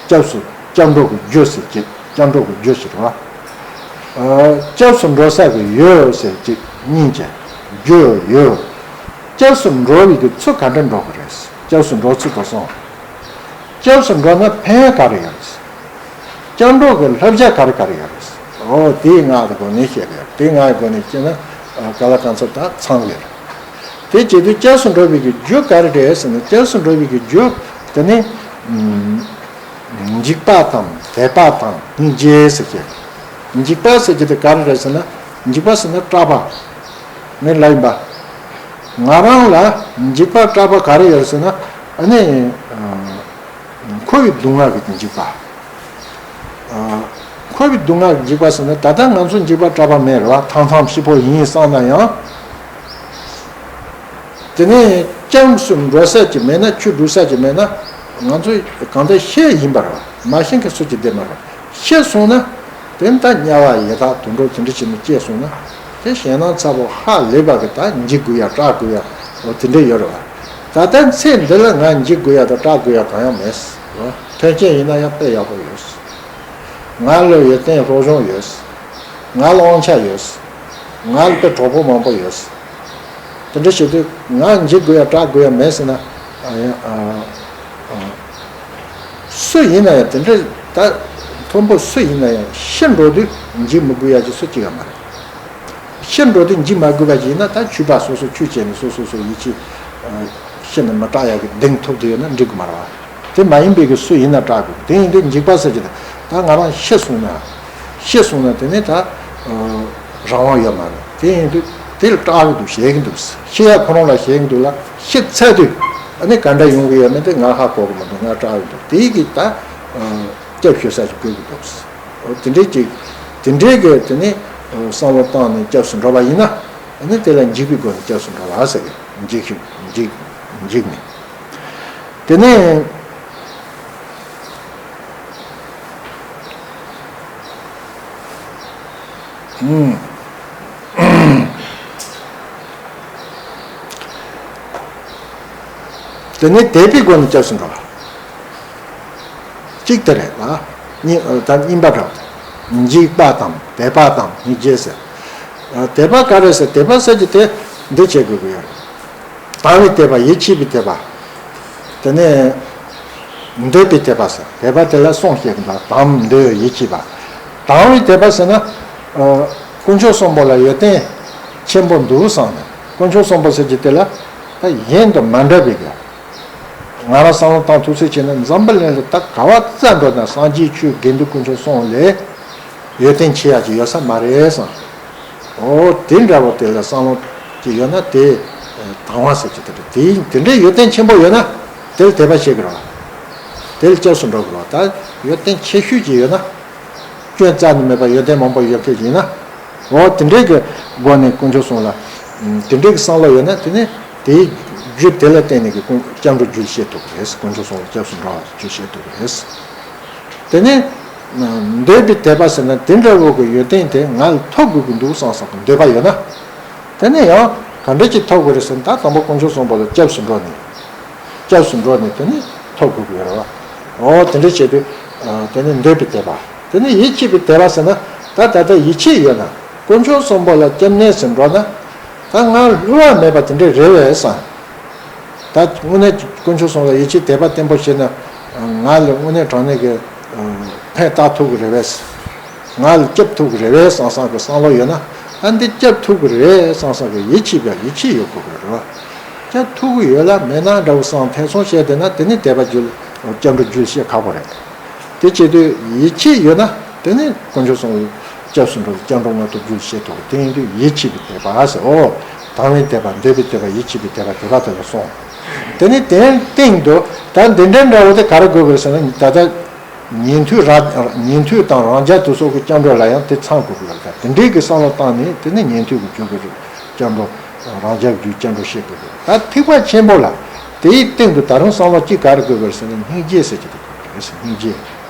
སྐྱབས་སུ་སྐྱབས་འགྲོ་གི་རྒྱུ་ཟེར་གཅིག་སྐྱབས་འགྲོ་གི་རྒྱུ་ཟེར་བ། སྐྱབས་སུ་འགྲོ་ས་གི་ཡོད་ཟེར་གཅིག་གཉིས་ཀྱི་རྒྱུ་ཡོད། སྐྱབས་སུ་འགྲོ་བའི་གི་ཚུལ་ག་འདྲ་འགྲོ་གི་རེད། སྐྱབས་སུ་འགྲོ་ཚུལ་དང་གསུམ། སྐྱབས་སུ་འགྲོ་ན་ཕན་ཡོན་ག་རེ་ཡོད་རེད། སྐྱབས་འགྲོ་གི་བསླབ་བྱ་ག་རེ་ག་རེ་ཡོད་རེད། འོ་དེའི་སྔགས་དེ་སྒོ་ནས་བཤད་གི་ཡོད། དེའི་སྔགས་སྒོ་ནས་བཤད་ན་ག་ལ་གང་འཚམ་ད་ཚང་གི་རེད། དེ་བྱེད་དུས་སྐྱབས་སུ་འགྲོ་བའི་གི་རྒྱུ་ག་རེ་རེད་ཟེར་ན། སྐྱབས་སུ་འགྲོ་བའི་གི་རྒྱུ་དེ་ནི། འཇིགས་པ་དང་དད་པ་དང་སྙིང་རྗེ་ཟེར་གྱི། འཇིགས་པ་ཟེར་གྱི་དེ་ག་རེ་རེད་ཟེར་ན། འཇིགས་པ་ཟེར་ན་སྐྲག་པ། ངས་ལབ་ཡིན་པ། ང་རང་ལ་འཇིགས་པ་སྐྲག་པ་ག་རེ་ཡོད་ཟེར་ན། ཨ་ནི། འཁོར་བའི་སྡུག་བསྔལ་གྱི་འཇིགས་པ། འཁོར་བའི་སྡུག་བསྔལ་གྱི་འཇིགས་པ་ཟེར་ན་ད་ལྟ་ང་ཚོ་འཇིགས་པ་སྐྲག་པ་མེད་རེད་བ། ཐང་ཐང་ཤི་བོ་ཡིན་བསམ་ན་ཡང་། དེ་ནས་སྐྱབས་སུ་འགྲོ་ས་ཅིག་མེད་ན། ཆོས་སྒྲུབ་ས་ཅིག་མེད་ན། ང་ཚོས་གང་ལྟར་ཤི་ཡིན་པ་རེད་བ། མ་ཤི་མཁན་སུ་གཅིག་བསྡད་མ་རེད། ཤི་སོང་ན། དེ་ནི་ད་དམྱལ་བ་ཡི་དྭགས་དུད་འགྲོ་དེ་འདྲ་ཅིག་ནང་སྐྱེས་སོང་ན། དེ་ཞེད་སྣང་ཚ་པོ་ཧ་ལས་པ་གི་ད་འཇིགས་དགོས་ཡ་སྐྲག་དགོས་ཡ་འོ་དེ་འདྲ་ཡོད་རེད་བ། ད་ལྟ་ཚེ་འདི་ལ་ང་འཇིགས་དགོས་ཡ་དང་སྐྲག་དགོས་ཡ་གང་ཡང་མེད། འོ་མཐུན་རྐྱེན་ཡིན་ན་ཡང་དཔེ་ཡག་པོ་ཡོད། ང་ལ་ཡོན་ཏན་སློབ་སྦྱོང་ཡོད། ང་ལ་དབང་ཆ་ཡོད། ང་ལ་དཔེ་གྲོགས་པོ་མང་པོ་ཡོད། དེ་འདྲ་བྱེད་དུས་ང་འཇིགས་དགོས་ཡ་སྐྲག་དགོས་ཡ་མེད་ཟེར་ན། ཨ་ཡ་ཨ་ཨ། སུ་ཡིན་ན་ཡང་དེ་འདྲ་ད་མཐོན་པོ་སུ་ཡིན་ན་ཡང་ཤི་འགྲོ་དུས་འཇིགས་མི་དགོས་ཡ་ཅིག་སུ་གཅིག་ཡང་མ་རེད། ཤི་འགྲོ་དུས་འཇིགས་མ་དགོས་པ་ཅིག་ཡིན་ན་ད་ཆོས་པ་སོ་སོ་ཆོས་བྱས་ནས་སོ་སོ་སོ་ཡིད་ཆེས་ཤི་ནས་མི་སྐྲག་ཡ་གི་གདེང་ཐོབ་དུས་ཡོད་ན་འགྲིག་གི་མ་རེད་བ། དེ་མ་ཡིན་པའི་གི་སུ་ཡིན་ན་སྐྲག་དགོས། དེ་ཡིན་དུས་འཇིགས་པ་ཟེར་གྱི་ད་ང་རང་ཤི་སོང་ན། ཤི་སོང་ན་དེ་ནས་ད་རང་དབང་ཡོད་མ་རེད། དེ་ཡིན་དུས་དེ་ལ་སྐྲག་གི་འདུག་ཞེད་ཀྱི་འདུག་ཤི་ཡ་ཁོ་རང་ལ་ཞེད་ཀྱི་འདུག་ལ། ཤི་ཚར་དུས་ཨ་ནི་ག་འདྲ་ཡོང་གི་ཡོད་མེད་དེ་ང་ཧ་གོ་གི་མི་འདུག་ང་སྐྲག་གི་འདུག་དེ་གི་ད་སྐྱབས་ཞུ་ས་ཞིག་དགོས་ཀྱི་འདུག་དེ་འདྲའི་ཅིག་དེ་འདྲའི་གི་དེ་ནས་བསམ་བློ་བཏང་ནས་སྐྱབས་སུ་འགྲོ་བ་ཡིན་ན། ནི་དེ་ལ་འཇིགས་པའི་སྒོ་ནས་སྐྱབས་སུ་འགྲོ་བ་ཟེར་གི། འཇིགས་ཤིང་འཇིགས་འཇིགས་ནས། དེ་ནས། ཨུམ། དེ་ནས་དད་པའི་སྒོ་ནས་སྐྱབས་སུ་འགྲོ་བ། གཅིག་དེ་རེད་ལ། གཉིས་ད་གཉིས་པ་འདྲ་བ་དེ། འཇིགས་པ་དང་དད་པ་དང་སྙིང་རྗེ་ཟེར། དད་པ་ག་རེ་ཟེར། དད་པ་ཟེར་གྱི་དེ་འདི་བྱེད་དགོས་ཀྱི་ཡོད་རེད། དང་བའི་དད་པ། ཡིད་ཆེས་པའི་དད་པ། དེ་ནས་འདོད་པའི་དད་པ་ཟེར། དད་པ་དེ་ལ་གསུམ་བཤད་ཀྱི་འདུག་དང་འདོད་ཡིད་ཆེས་པ། དང་བའི་དད་པ་ཟེར་ན། དཀོན་མཆོག་གསུམ་པོ་ལ་ཡོན་ཏན་ཆེན་པོ་འདུག་བསམ་ནས། དཀོན་མཆོག་གསུམ་པོ་ཟེར་གྱི་དེ་ལ་ད་གཞན་དང་མ་འདྲ་བའི་གི། ང་རང་བསམ་བློ་བཏང་ཐུབ་ཚོད་བྱས་ན། འཛམ་བུ་གླིང་ལ་ད་ག་བ་རྩ་འགྲོ་ན་སངས་རྒྱས་ཆོས་དགེ་འདུན་དཀོན་མཆོག་གསུམ་ལས་ཡོན་ཏན་ཆེ་ཡག་ཅིག་ཡོད་ས་མ་རེད་བསམ། འོ་དེ་འདྲ་བོ་དེ་ལ་བསམ་བློ་ཅིག་ཡོད་ན། དེ་དང་བ་ཟེར་གྱི་དེ་རེད། དེ་དེ་འདྲའི་ཡོན་ཏན་ཆེན་པོ་ཡོད་ན་དེ་ལ་དད་པ་བྱེད་དགོས་རེད་བ། དེ་ལ་སྐྱབས་སུ་འགྲོ་དགོས་རེད་བ། ད་ཡོན་ཏན་ཆེ་ཤོས་ཅིག་ཡོད་ན། སྐྱོན་རྩ་ནས་མེད་པ་ཡོན་ཏན་མང་པོ་ཡོད་མཁན་ཡིན་ན། འོ་དེ་འདྲའི་གི་སྒོ་ནས་དཀོན་མཆོག་གསུམ་ལ་དེ་འདྲའི་གི་བསམ་བློ་ཡོད་ན། དེ་ནས་དེའི་རྒྱུ་དེ་ལ་བརྟེན་ནས་གི་སྐྱབས་འགྲོ་རྒྱུ་བཤད་ཐུབ་ཀྱི་རེད། དཀོན་མཆོག་གསུམ་ལ་སྐྱབས་སུ་འགྲོ་བ་རྒྱུ་བཤད་ཐུབ་ཀྱི་རེད། དེ་ནས་འདོད་པའི་དད་པ་ཟེར་ན། དེ་འདྲ་བོ་གི་ཡོན་ཏན་དེ་ང་ལ་ཐོབ་དགོས་ཀྱི་འདུག་བསམ་བསམ་གི་འདོད་པ་ཡོད་ན། དེ་ནས་ཡང་ག་འདྲ་ཅིག་ཐོབ་དགོས་རེད་ཟེར་ན། ད་དང་པོ་དཀོན་མཆོག་གསུམ་པོ་ལ་སྐྱབས་སུ་འགྲོ་ནས། སྐྱབས་སུ་འགྲོ་ནས་དེ་ནས་ཐོབ་དགོས་ཀྱི་ཡོད་རེད་བ། འོ་དེ་འདྲ་བྱས་དུས། དེ་ནས་འདོད་པའི་དད་པ། དེ་ནས་ཡིད་ཆེས་པའི་དད་པ་ཟེར་ན། ད་ད་ལྟ་ཡིད་ཆེས་ཡོད་ན། དཀོན་མཆོག་གསུམ་པོ་ལ་སྐྱབས་གནས་སུ་འགྲོ་ན། ད་ང་བསླུ་བ་མེད་པ་དེ་འདྲ་རེད་བས་བསམ། ད་དངོས་གནས་དཀོན་མཆོག་གསུམ་ལ་ཡིད་ཆེས་དད་པ་བརྟན་པོ་བྱས་ན། ང་ལ་དངོས་གནས་དྲང་གནས་ཀྱི་ཕན་བཏགས་ཐུབ་ཀྱི་རེད་བས། ང་ལ་སྐྱབས་ཐུབ་ཀྱི་རེད་བས་བསམ་བསམ་གྱི་བསམ་བློ་ཡོད་ན། ཨ་འདི་སྐྱབས་ཐུབ་ཀྱི་རེད་བསམ་བསམ་གྱི་ཡིད་ཆེས་པ། ཡིད་ཆེས་ཡོད་དགོས་ཀྱི་རེད་བ། སྐྱབས་ཐུབ་ཀྱི་ཡོད་ལ་མེད་ན་འདྲ་བོ་བསམ་ཐེ་ཚོམ་བྱས་བསྡད་ན། དེ་ནི་དད་པ་རྒྱུད། སྐྱབས་འགྲོ་རྒྱུད་བཤད་ཁག་པོ་རེད། དེ་བྱེད་དུས་ཡིད་ཆེས་ཡོད་ན། དེ་ནི་དཀོན་མཆོག་གསུམ་སྐྱབས་སུ་འགྲོ། སྐྱབས་འགྲོ་ལྔ་སྟོང་རྒྱུད་བཤད་ཐུབ། དེ་ཡིན་དུས་ཡིད་ཆེས་པའི་དད་པ་ཟེར། འོ། དང་བའི་དད་པ། འདོད་པའི་དད་པ། ཡིད་ཆེས་པའི་དད་པ། དེ་དག་དེ་ལ་གསུངས། དེ་ནི་དེའི་སྟེང་དུ་ད་འདི་འདྲ་འདྲ་བོ་དེ་ག་རེ་དགོས་དགོས་ཟེར་ན། ད་ལྟ་ཉན་ཐོས་ར། ཉན་ཐོས་དང་རང་རྒྱལ་དེ་སོགས་ཀྱི་སྐྱབས་འགྲོ་ལ་ཡང་དེ་ཚང་དགོས་ཀྱི་ཡོད་ཀྱང་། དེ་འདྲའི་གི་བསམ་བློ་བཏང་ནས། དེ་ནི་ཉན་ཐོས་ཀྱི་རྒྱུད་ཀྱི་སྐྱབས་འགྲོ། རང་རྒྱལ་རྒྱུད་སྐྱབས་འགྲོ་བཤད་དགོས་ཀྱི། ད་ཐེག་པ་ཆེན་པོ་ལ་དེའི་སྟེང་དུ་ད་རུང་བསམ་བློ་གཅིག་ག་རེ་དགོས་ཀྱི་ཟེར་ན། སྙིང་རྗེ་ཟེར་གྱི་དེ་དགོས་ཀྱི་རེད། སྙིང་རྗེ།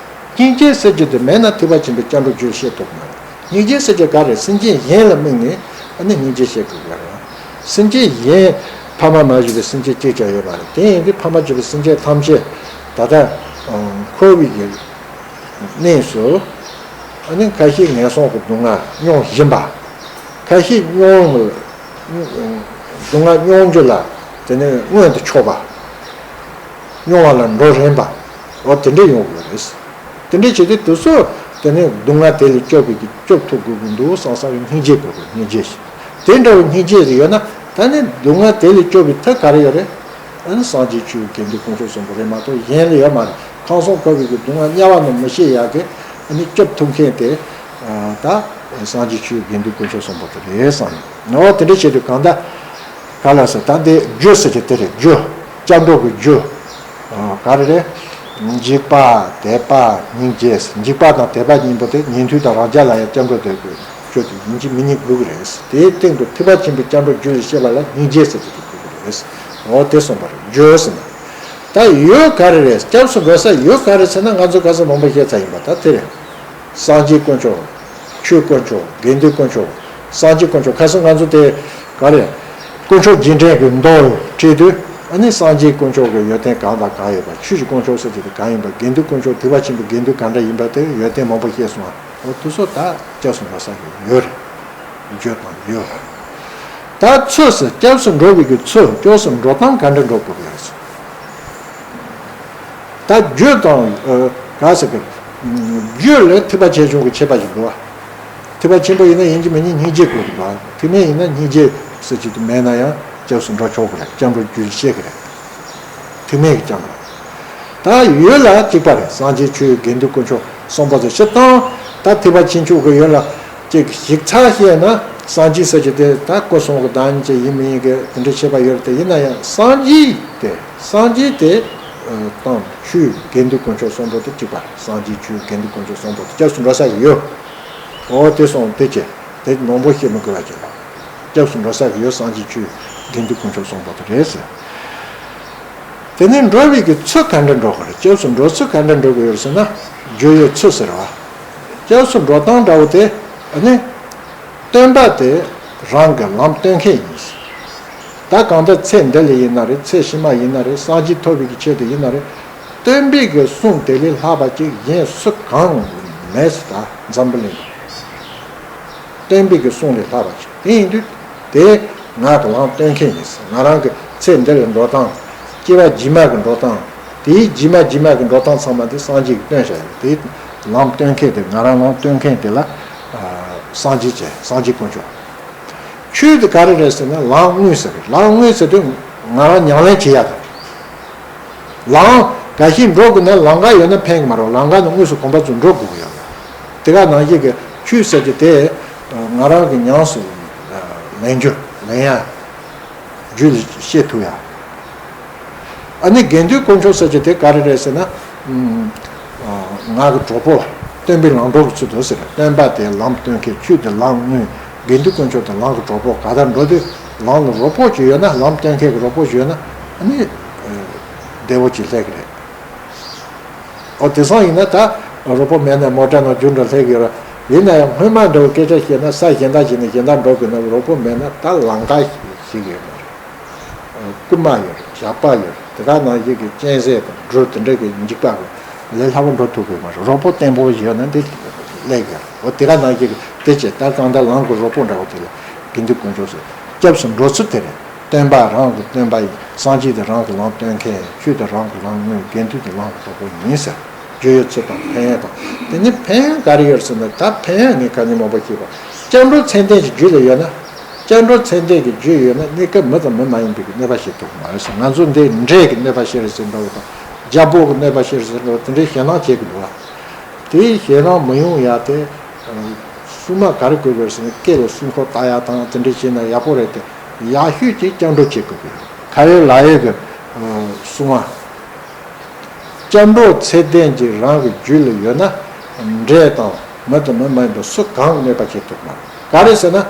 སྙིང་རྗེ་ཟེར་རྒྱུ་དེ་མེད་ན་ཐེག་པ་ཆེན་པོའི་སྐྱབས་འགྲོ་རྒྱུད་བཤད་ཐུབ་མ་རེད། སྙིང་རྗེ་ཟེར་རྒྱུ་ག་རེ། སེམས་ཅན་གཞན་ལ་དམིགས་ནས་ཨ་ནི་སྙིང་རྗེ་བཤད་དགོས་པ་རེད། སེམས་ཅན་གཞན་ཕ་མ་མ་བྱས་པའི་སེམས་ཅན་གཅིག་ཀྱང་ཡོད་མ་རེད། དེ་ཡིན་དུས་ཕ་མ་བྱས་པའི་སེམས་ཅན་ཐམས་ཅད་ད་ལྟ་འཁོར་བའི་གི་གནས་སུ། ཨ་ནི་ཁ་ཤས་ངན་སོང་གི་སྡུག་བསྔལ་མྱོང་བཞིན་པ། ཁ་ཤས་མྱོང་སྡུག་བསྔལ་མྱོང་རྒྱུ་ལ་དེ་ནས་མངོན་དུ་ཕྱོགས་པ། མྱོང་བ་ལ་འགྲོ་རན་པ། འོ་དེ་འདྲ་ཡོང་དགོས་རེད། དེ་འདྲ་བྱས་ཏེ་དེ་ཚོ་དེ་ནས་སྡུག་བསྔལ་དེ་ལས་སྐྱོབ་པའི་གི་སྐྱོབ་ཐུབ་དགོས་ཀྱི་འདུག་བསམ་བསམ་གྱི་སྙིང་རྗེ་དགོས་པའི་སྙིང་རྗེ་ཞིག་དེ་འདྲ་བའི་སྙིང་རྗེ་ཞིག་ཡོད་ན། ད་ནི་སྡུག་བསྔལ་དེ་ལས་སྐྱོབ་པའི་ཐབས་ག་རེ་ཡོད་རེད། ཨ་ནི་སངས་རྒྱས་ཆོས་དགེ་འདུན་དཀོན་མཆོག་གསུམ་པོ་རེད་མ་གཏོགས་གཞན་ལ་ཡོད་མ་རེད། ཁམས་གསུམ་འཁོར་བའི་གི་སྡུག་བསྔལ་དམྱལ་བ་རྣམས་མི་ཤེས་ཡག་གི་ཨ་ནི་སྐྱོབ་ཐུབ་མཁན་དེ། ད་སངས་རྒྱས་ཆོས་དགེ་འདུན་དཀོན་མཆོག་གསུམ་པོ་དེ་རེད་བསམ་ཡོད། འོ་དེ་འདྲ་བྱེད་དུས་གང་ལྟར། ག་ལ་ཟེར། ད་འདི་རྒྱུ་ཟེར་གྱི་དེ་རེད། རྒྱུ། སྐྱབས་འགྲོ་གི་རྒྱུ། ག་རེ་རེད། འཇིགས་པ། དད་པ། སྙིང་རྗེ། འཇིགས་པ་དང་དད་པ་གཉིས་པོ་དེ་ཉན་ཐོས་དང་རང་རྒྱལ་ལ་ཡང་སྐྱབས་འགྲོ་དེ་དགོས། ཁྱོད་དེ་ཡིན་གཅིག་མིན་གཉིས་དགོས་ཀྱི་རེད། དེའི་སྟེང་དུ་ཐེག་པ་ཆེན་པོའི་སྐྱབས་འགྲོ་རྒྱུ་ཞེས་བཤད་པ་ལ་སྙིང་རྗེ་ཟེར་གྱི་དེ་དགོས་ཀྱི་རེད། འོ་དེ་གསུངས་པ་རེད། རྒྱུ་ཟེར་ན། ད་ཡུལ་ག་རེ་རེད། སྐྱབས་སུ་འགྲོ་ས་ཡུལ་ག་རེ་ཟེར་ན། ང་ཚོ་ག་ཚོད་མང་པོ་བཤད་ཚར་ཡིན་པ་ད་དེ་རེད། སངས་རྒྱས་དཀོན་མཆོག་ཆོས་དཀོན་མཆོག་དགེ་འདུན་དཀོན་མཆོག་སངས་རྒྱས་དཀོན་མཆོག་ཁ་སང་ང་ཚོ་དེ་ག་རེ། དཀོན་མཆོག་རྒྱས་འབྲིང་གི་མདོ་བྲིས་དུས། ཨ་ནི་སངས་རྒྱས་དཀོན་མཆོག་གི་ཡོན་ཏན་གང་དང་གང་ཡོད་པ། ཆོས་ཀྱི་དཀོན་མཆོག་ཟེར་གྱི་དེ་གང་ཡིན་པ། དགེ་འདུན་དཀོན་མཆོག་ཐེག་པ་ཆེན་པོའི་དགེ་འདུན་གང་འདྲ་ཡིན་པ་དེ་ཡོན་ཏན་མང་པོ་བཤད་སོང་ང་། འོ་དེ་ཚོ་ད་སྐྱབས་སུ་འགྲོ་ས་གི་ཡུལ་རེད། རྒྱུ་དང་ཡུལ། ད་ཚུལ་ཟེར། སྐྱབས་སུ་འགྲོ་བའི་གི་ཚུལ། སྐྱབས་སུ་འགྲོ་སྟངས་ག་འདྲ་འགྲོ་དགོས་ཀྱི་རེད། ད་རྒྱུ་དང་། ཨ། ག་ཟེར་གི། རྒྱུ་ལ་ཐེག་པ་ཆེ་ཆུང་གི་ཁྱད་པར་ཞིག་འདུག་བ། ཐེག་པ་ཆེན་པོ་ཡིན་ན་ཡིན་གཅིག་མིན་གཉིས་སྙིང་རྗེ་དགོས་ཀྱི་འདུག་བ། ཐེག་དམན་ཡིན་ན་སྙིང་རྗེ་ཟེར་གྱི་དེ་མེད་ན་ཡང་སྐྱབས་སུ་འགྲོ་ཆོག་གི་རེད། སྐྱབས་འགྲོ་རྒྱུ་བཤད་གི་རེད། ཐེག་དམན་གྱི་སྐྱབས་འགྲོ། ད་ཡུལ་ལ་གཅིག་པ་རེད། སངས་རྒྱས་ཆོས་དགེ་འདུན་དཀོན་མཆོག་གསུམ་པོ་དེ་སྤྱིར་བཏང་ད་ཐེག་པ་ཆེ་ཆུང་གི་ཡུལ་ལ། ཅིག་ཞིབ་ཚགས་བཤད་ན་སངས་རྒྱས་ཟེར་གྱི་དེ་ད་སྐུ་གསུམ་གྱི་བདག་ཉིད་ཅིག་ཡིན་མིན་གྱི་དེ་འདྲའི་ཁྱད་པར་ཡོད་རེད་དེ། ཡིན་ན་ཡང་སངས་རྒྱས་དེ། སངས་རྒྱས་དེ་དང་ཆོས་དགེ་འདུན་དཀོན་མཆོག་གསུམ་པོ་དེ་གཅིག་པ། སངས་རྒྱས་ཆོས་དགེ་འདུན་དཀོན་མཆོག་གསུམ་པོ་དེ་སྐྱབས་སུ་འགྲོ་ས་ཡོད། འོ་དེ་སོང་དེ་བྱས་དེ་མང་པོ་བཤད་མི་དགོས་པ་བྱས། སྐྱབས་སུ་འགྲོ་ས་གི་ཡོད། སངས་རྒྱས་ཆོས་དགེ་འདུན་དཀོན་མཆོག་གསུམ་པོ་དེ་རེད་ཟེར། དེ་ནས་འགྲོ་བའི་གི་ཚུལ་ག་འདྲ་འགྲོ་དགོས་རེད། སྐྱབས་སུ་འགྲོ་ཚུལ་ག་འདྲ་འགྲོ་དགོས་ཡོད་ཟེར་ན། རྒྱུ་ཡོད་ཚུལ་ཟེར་བ། སྐྱབས་སུ་འགྲོ་སྟངས་འདྲ་བོ་དེ་ཨ་ནི། སྟོན་པ་དེ་རང་གི་ལམ་སྟོན་མཁན་ཡིན། ད་གང་ལྟར་ཚེ་འདི་ལ་ཡིན་ན་རེད། ཚེ་ཕྱི་མ་ཡིན་ན་རེད། སངས་རྒྱས་ཐོབ་པའི་གི་ཆེད་དུ་ཡིན་ན་རེད། སྟོན་པའི་གི་གསུང་དེ་ལས་ལྷག་པ་ཅིག་གཞན་སུ་གང་མེད་ཟེར། ད་འཛམ་བུ་གླིང་སྟོན་པའི་གི་གསུང་ལས་ལྷག་པ་ཅིག་དེ་ཡིན་དུས་དེ་ང་གི་ལམ་སྟོན་མཁན་ཡིན་ཟེར། ང་རང་གི་ཚེ་འདི་ལ་འགྲོ་སྟངས། སྐྱེ་བ་རྗེས་མ་གི་འགྲོ་སྟངས། དེའི་རྗེས་མ་རྗེས་མ་གི་འགྲོ་སྟངས་ཚང་མ་དེ་སངས་རྒྱས་ཀྱིས་སྟོན་བཞག་ཡོད། དེའི་ལམ་སྟོན་མཁན་དེ། ང་རང་ལམ་སྟོན་མཁན་དེ་ལ་ཨ་སངས་རྒྱས་ཀྱི། སངས་རྒྱས་དཀོན་མཆོག་ཆོས་དེ་ག་རེ་རེད་ཟེར་ན་ལམ་དངོས་ཟེར་རེད། ལམ་དངོས་ཟེར་དུས་ང་རང་ཉམས་ལེན་བྱེད་ཡ་དང་། ལམ་འགའ་ཞིག་འགྲོ་དགོས་ན་ལམ་ཁ་ཡོད་ན་ཕན་གི་མ་རེད། ལམ་ཁ་ནི་དངོས་སུ་གོམ་པ་ཚོ་འགྲོ་དགོས་ཀྱི་ཡོད་རེད། དེ་ག་ནང་བཞིན་གྱི་ཆོས་ཟེར་གྱི་དེ་ང་རང་གི་ཉམས་སུ་ལེན་རྒྱུ། ལེན་ཡ། རྒྱུད་ལ་བཤད་ཐུབ་ཡ། ཨ་ནི་དགེ་འདུན་དཀོན་མཆོག་ཟེར་གྱི་དེ་ག་རེ་རེད་ཟེར་ན། ཨ་ང་གི་གྲོགས་པོ། སྟོན་པའི་ལམ་གྲོགས་ཀྱི་ཚུལ་དུ་ཟེར། སྟོན་པ་དེ་ལམ་སྟོན་མཁན། ཆོས་དེ་ལམ་དངོས། དགེ་འདུན་དཀོན་མཆོག་དེ་ལམ་གྱི་གྲོགས་པོ། ག་ད་འགྲོ་དུས་ལམ་ལ་རོགས་པོ་ཅིག་ཡོད་ན། ལམ་སྟོན་མཁན་གྱི་རོགས་པོ་ཅིག་ཡོད་ན་ཨ་ནི་བདེ་བོ་ཅིག་སླེབས་ཀྱི་རེད། ཨོ་དེང་སང་ཡིན་ན་ད་རོགས་པོ་མེད་ན་མོ་ཊ་ནང་རྒྱུགས་འགྲོ་སླེབས་ཀྱི་ཡོད་རེད། ཡིན་ན་ཡང་སྔོན་མ་འདྲ་བོ་སྐད་ཆ་བཤད་ན་ས་གཞན་དག་ཅིག་ནས་གཞན་དག་འགྲོ་དགོས་ན་རོགས་པོ་མེད་ན་ད་ལམ་ཁ་ཞིག་ཡོད་མ་རེད། རྐུན་མ་ཡོད་རེད། ཇག་པ་ཡོད་རེད། དེ་ག་ནང་བཞིན་གྱི་གཅན་གཟན་དང་སྦྲུལ་དེ་འདྲ་གི་འཇིགས་པ་གི་ལས་སླ་པོ་འགྲོ་ཐུབ་ཀྱི་མ་རེད། རོགས་པོ་བརྟན་པོ་ཡོད་ན་འདི་སླེབས་ཀྱི་རེད། འོ་དེ་ག་ནང་བཞིན་གྱི་དེ་བྱས་ད་གང་ལྟར་ལམ་གྱི་རོགས་པོ་འདྲ་བོ་དེ་ལ་དགེ་འདུན་དཀོན་མཆོག་ཟེར། སྐྱབས་སུ་འགྲོ་ཚུལ་དེ་རེད། སྟོན་པ་རང་གི་སྟོན་པ་ཡིན། སངས་རྒྱས་དེ་རང་གི་ལམ་སྟོན་མཁན། ཆོས་དེ་རང་གི་ལམ་དངོས། དགེ་འདུན་དེ་ལམ་གྱི་གྲོགས་པོ་ཡིན་ཟེར། རྒྱུ་ཡོད་ཚུལ་དང་ཕན་ཡོན་དང་། དེ་ནི་ཕན་ཡོན་ག་རེ་ཡོད་ཟེར་ན། ད་ཕན་ཡོན་ངས་ཁ་ཉིན་མང་པོ་ཞུས་པ། སྐྱབས་འགྲོ་ཚད་ལྡན་གྱི་རྒྱུད་ལ་ཡོད་ན། སྐྱབས་འགྲོ་ཚད་ལྡན་གྱི་རྒྱུད་ཡོད་ན་གནས་སྐབས་མི་དང་མི་མ་ཡིན་པའི་གནོད་པ་བྱེད་ཐུབ་ཀྱི་མ་རེད་ཟེར། ང་ཚོ་འདི་འདྲེ་གི་གནོད་པ་བྱེད་རེད་ཟེར་འདྲ་བོ་དང་། རྒྱལ་པོ་གི་གནོད་པ་བྱེད་རེད་ཟེར་འདྲ་བོ་དེ་འདྲའི་ཞེད་སྣང་བྱེད་ཀྱི་འདུག་བ། དེའི་ཞེད་སྣང་མི་ཡོང་ཡ་དེ། སྲུང་མ་ག་རེ་དགོས་དགོས་ཟེར་ན་སྐེ་ལ་སྲུང་འཁོར་བཏགས་ཡ་དང་དེ་འདྲ་བྱས་ན་ཡག་པོ་རེད་དེ། ཡག་ཤོས་ཀྱི་སྐྱབས་འགྲོ་བྱེད་དགོས་ཀྱི་ཡོད། ཁ་ཡོད་ལག་ཡོད་ཀྱི་སྲུང་མ། སྐྱབས་འགྲོ་ཚད་ལྡན་གྱི་རང་གི་རྒྱུད་ལ་ཡོད་ན། འདྲེ་དང་མི་དང་མི་མ་ཡིན་པ་སུ་གང་གནོད་པ་བྱེད་ཐུབ་མ་རེད། ག་རེ་ཟེར་ན།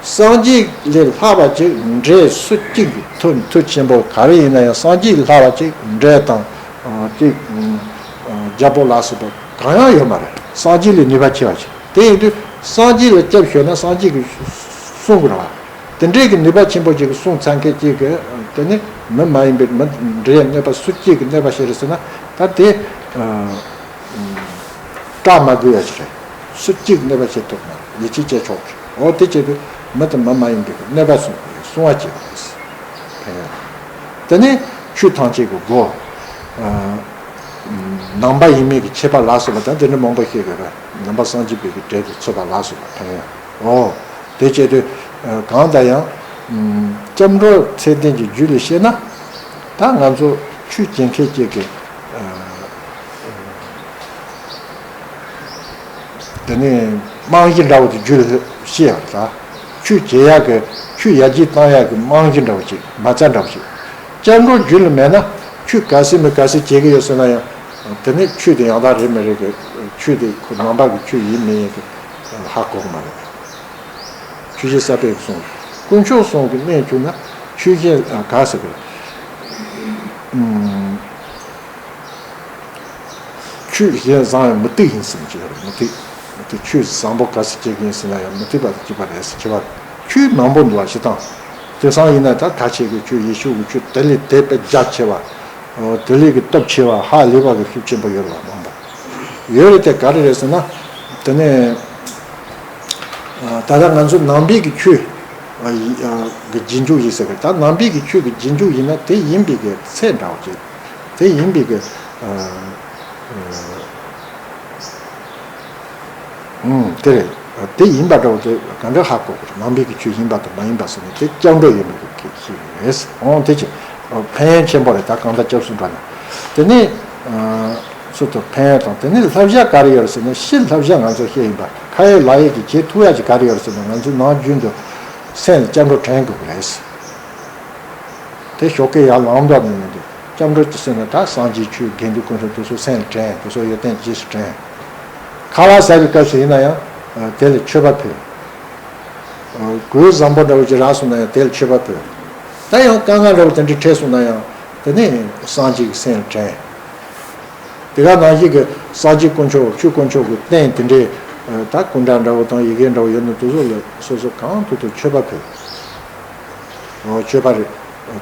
སངས་རྒྱས་ལས་ལྷག་པ་ཅིག་འདྲེ་སུ་གཅིག་གི་མཐུ་མཐུ་ཆེན་པོ་ག་རེ་ཡིན་ན་ཡང་། སངས་རྒྱས་ལས་ལྷག་པ་ཅིག་འདྲེ་དང་། ཨ་ཅིག་ཨ་རྒྱལ་པོ་ལ་སོགས་པ་གང་ཡང་ཡོད་མ་རེད། སངས་རྒྱས་ལས་ནུས་པ་ཆེ་བ་ཞིག་དེ་ཡིན་དུས་སངས་རྒྱས་ལ་སྐྱབས་ཞུས་ན་སངས་རྒྱས་ཀྱིས་གསུང་དགོས་རེད་བ། དེ་འདྲའི་གི་ནུས་པ་ཆེན་པོ་ཅིག་གིས་གསུང་ཚར་མཁན་ཅིག་གིས་དེ་ནི་མི་མ་ཡིན་པའི་མི་འདྲེ་གནོད་པ་སུ་གཅིག་གིས་གནོད་པ་བྱེད་རེད་ཟེར་ན། ད་དེ་ཨ། སྐྲག་མ་དགོས་ཡ་ཞིག་རེད། སུ་གཅིག་གནོད་པ་བྱེད་ཐུབ་མ་རེད། ཡིད་ཆེས་བྱེད་ཆོག་གི། འོ་དེ་བྱེད་དུས་མི་དང་མི་མ་ཡིན་པའི་གནོད་པ་སྲུང་སྲུང་བ་བྱེད་པ་རེད། ཕན་ཡོན། དེ་ནས་ཆོས་ཐམས་ཅད་ཀྱི་སྒོ། ཨ། ནང་པ་ཡིན་མིན་གྱི་ཁྱད་པར་ལ་སོགས་པ་དང་དེ་འདྲ་མང་པོ་བཤད་དགོས་རེད། ནང་པ་སངས་རྒྱས་པའི་གི་གྲལ་དུ་ཚུད་པ་ལ་སོགས་པ་ཕན་ཡོན། འོ། དེ་བྱེད་དུས་གང་ལྟར་ཡང་། སྐྱབས་འགྲོ་ཚད་ལྡན་གྱི་རྒྱུད་ལ་བཤད་ན། ད་ང་ཚོ་ཆོས་བྱེད་མཁན་གཅིག་གི། ཨ། དེ་ནས་རྨང་གཞི་འདྲ་བོ་དེ་རྒྱུད་ལ་བཤད་ཡག་ད། ཆོས་བྱེད་ཡག་གི་ཆོས་ཡར་རྒྱས་བཏང་ཡག་གི་རྨང་གཞི་འདྲ་བོ་ཅིག་མ་རྩ་འདྲ་བོ་ཅིག་སྐྱབས་འགྲོ་རྒྱུད་ལ་མེད་ན་ཆོས་ག་ཚད་མི་ག་ཚད་བྱེད་ཀྱི་ཡོད་ཟེར་ན་ཡང་། དེ་ནས་ཆོས་དེ་ཡང་དག་རེད་མི་རེད་གི། ཆོས་དེ་ཁོ་ནང་པ་གི་ཆོས་ཡིན་མིན་ཡིན་གི་ཧ་གོ་གི་མ་རེད། ཆོས་བཞིན་གསལ་བའི་གསུང་། དཀོན་མཆོག་གསུམ་གྱི་གནས་གྱུར་ན། ཆོས་བཞིན་ག་ཟེར་གི། ཆོས་གཞན་བཟང་ཡང་མུ་སྟེགས་ཡིན་ཟེར་གྱི་ཡོད་རེད། མུ་སྟེགས། མུ་སྟེགས། ཆོས་བཟང་པོ་ག་ཚོད་བྱེད་ཀྱི་ཡིན་ཟེར་ན་ཡང་མུ་སྟེགས་པ་དང་གཅིག་པ་རེད་ཟེར་གྱི་བ། ཆོས་མང་པོ་འདུག་བ་སྤྱིར་བཏང་། དེང་སང་ཡིན་ན་ད་ཁ་ཆེ་གི་ཆོས། ཡེ་ཤུ་གི་ཆོས། དེ་ལས་དེ་དཔེ་རྒྱ་ཆེ་བ། དེ་ལས་གི་སྟོབས་ཆེ་བ། ཧ་ལས་པ་གི་ཤུགས་ཆེན་པོ་ཡོད་རེད་བ། མང་པོ་ཡོད་རེད་དེ། ག་རེ་རེད་ཟེར་ན། དེ་ནས་ད་ལྟ་ང་ཚོ་ནང་པའི་གི་ཆོས་གི་རྗེས་འཇུག་ཡིན་ཟེར་གི། ད་ནང་པའི་གི་ཆོས་གི་རྗེས་འཇུག་ཡིན་ན་དེ་ཡིན་པའི་གི་ཚད་འདྲ་བོ་ཅིག་དེ་ཡིན་པའི་གི། ཨ། ཨ། ཨུམ། དེ་རེད། དེ་ཡིན་པ་འདྲ་བོ་དེ་ག་འདྲ་ཧ་གོ་དགོས་རེད། ནང་པའི་གི་ཆོས་ཡིན་པ་དང་མ་ཡིན་པ་ཟེར་ན་དེ་སྐྱབས་འགྲོ་ཡིན་པའི་གི་ཁྱད་ཆོས་རེད། འོང་དེ་ཅི། ཨ། ཕན་ཡོན་ཆེན་པོ་རེད། ད་གང་ལྟར་སྐྱབས་སུ་འགྲོ་ན། དེ་ནས། ཨ། ཚུལ་དང་ཕན་ཡོན་དང་། དེ་ནས་བསླབ་བྱ་ག་རེ་ཡོད་རེད་ཟེར་ན། སྤྱིར་བསླབ་བྱ་ང་ཚོ་བཤད་ཡིན་པ། ཁ་ཡོད་ལག་ཡོད་ཀྱི་བྱེད་ཐུབ་ཡ་ཅིག་ག་རེ་ཡོད་རེད་ཟེར་ན། ང་ཚོ་ནམ་རྒྱུན་དུ་སེམས་ལ་སྐྱབས་འགྲོ་དྲན་དགོས་ཀྱི་རེད། དེ་ཞོགས་ཀས་ཡར་ལངས་མདོག་ནས་མི་འདུག་སྐྱབས་འགྲོ་དེ་ཟེར་ན་ད་སངས་རྒྱས་ཆོས། དགེ་འདུན་དཀོན་མཆོག་དེ་ཚོ་སེམས་ལ་དྲན། དེ་ཚོ་ཡོན་ཏན་རྗེས་སུ་དྲན། ཁ་ལག་ཟ་བའི་སྐབས་སུ་ཡིན་ན་ཡང་དེ་ལ་མཆོད་པ་ཕུལ། གོས་བཟང་པོ་འདྲ་བོ་ཅིག་རག་སོང་ན་ཡང་དེ་ལ་མཆོད་པ་ཕུལ། ད་ཡང་དཀའ་ངལ་འདྲ་བོ་དེ་འདྲ་འཕྲད་སོང་ན་ཡང་དེ་ནི་སངས་རྒྱས་ཀྱི་སེམས་ལ་དྲན། དེ་ག་ནང་བཞིན་གྱི་སངས་རྒྱས་དཀོན་མཆོག་ཆོས་དཀོན་མཆོག་གི་རྟེན་དེ་འདྲའི་ད་སྐུ་འདྲ་འདྲ་བོ་དང་ཡི་གེ་འདྲ་བོ་ཡོད་ན་དེ་ཚོ་ལ་སོ་སོ་གང་ཐུབ་ཐུབ་མཆོད་པ་ཕུལ། མཆོད་པ་རེ་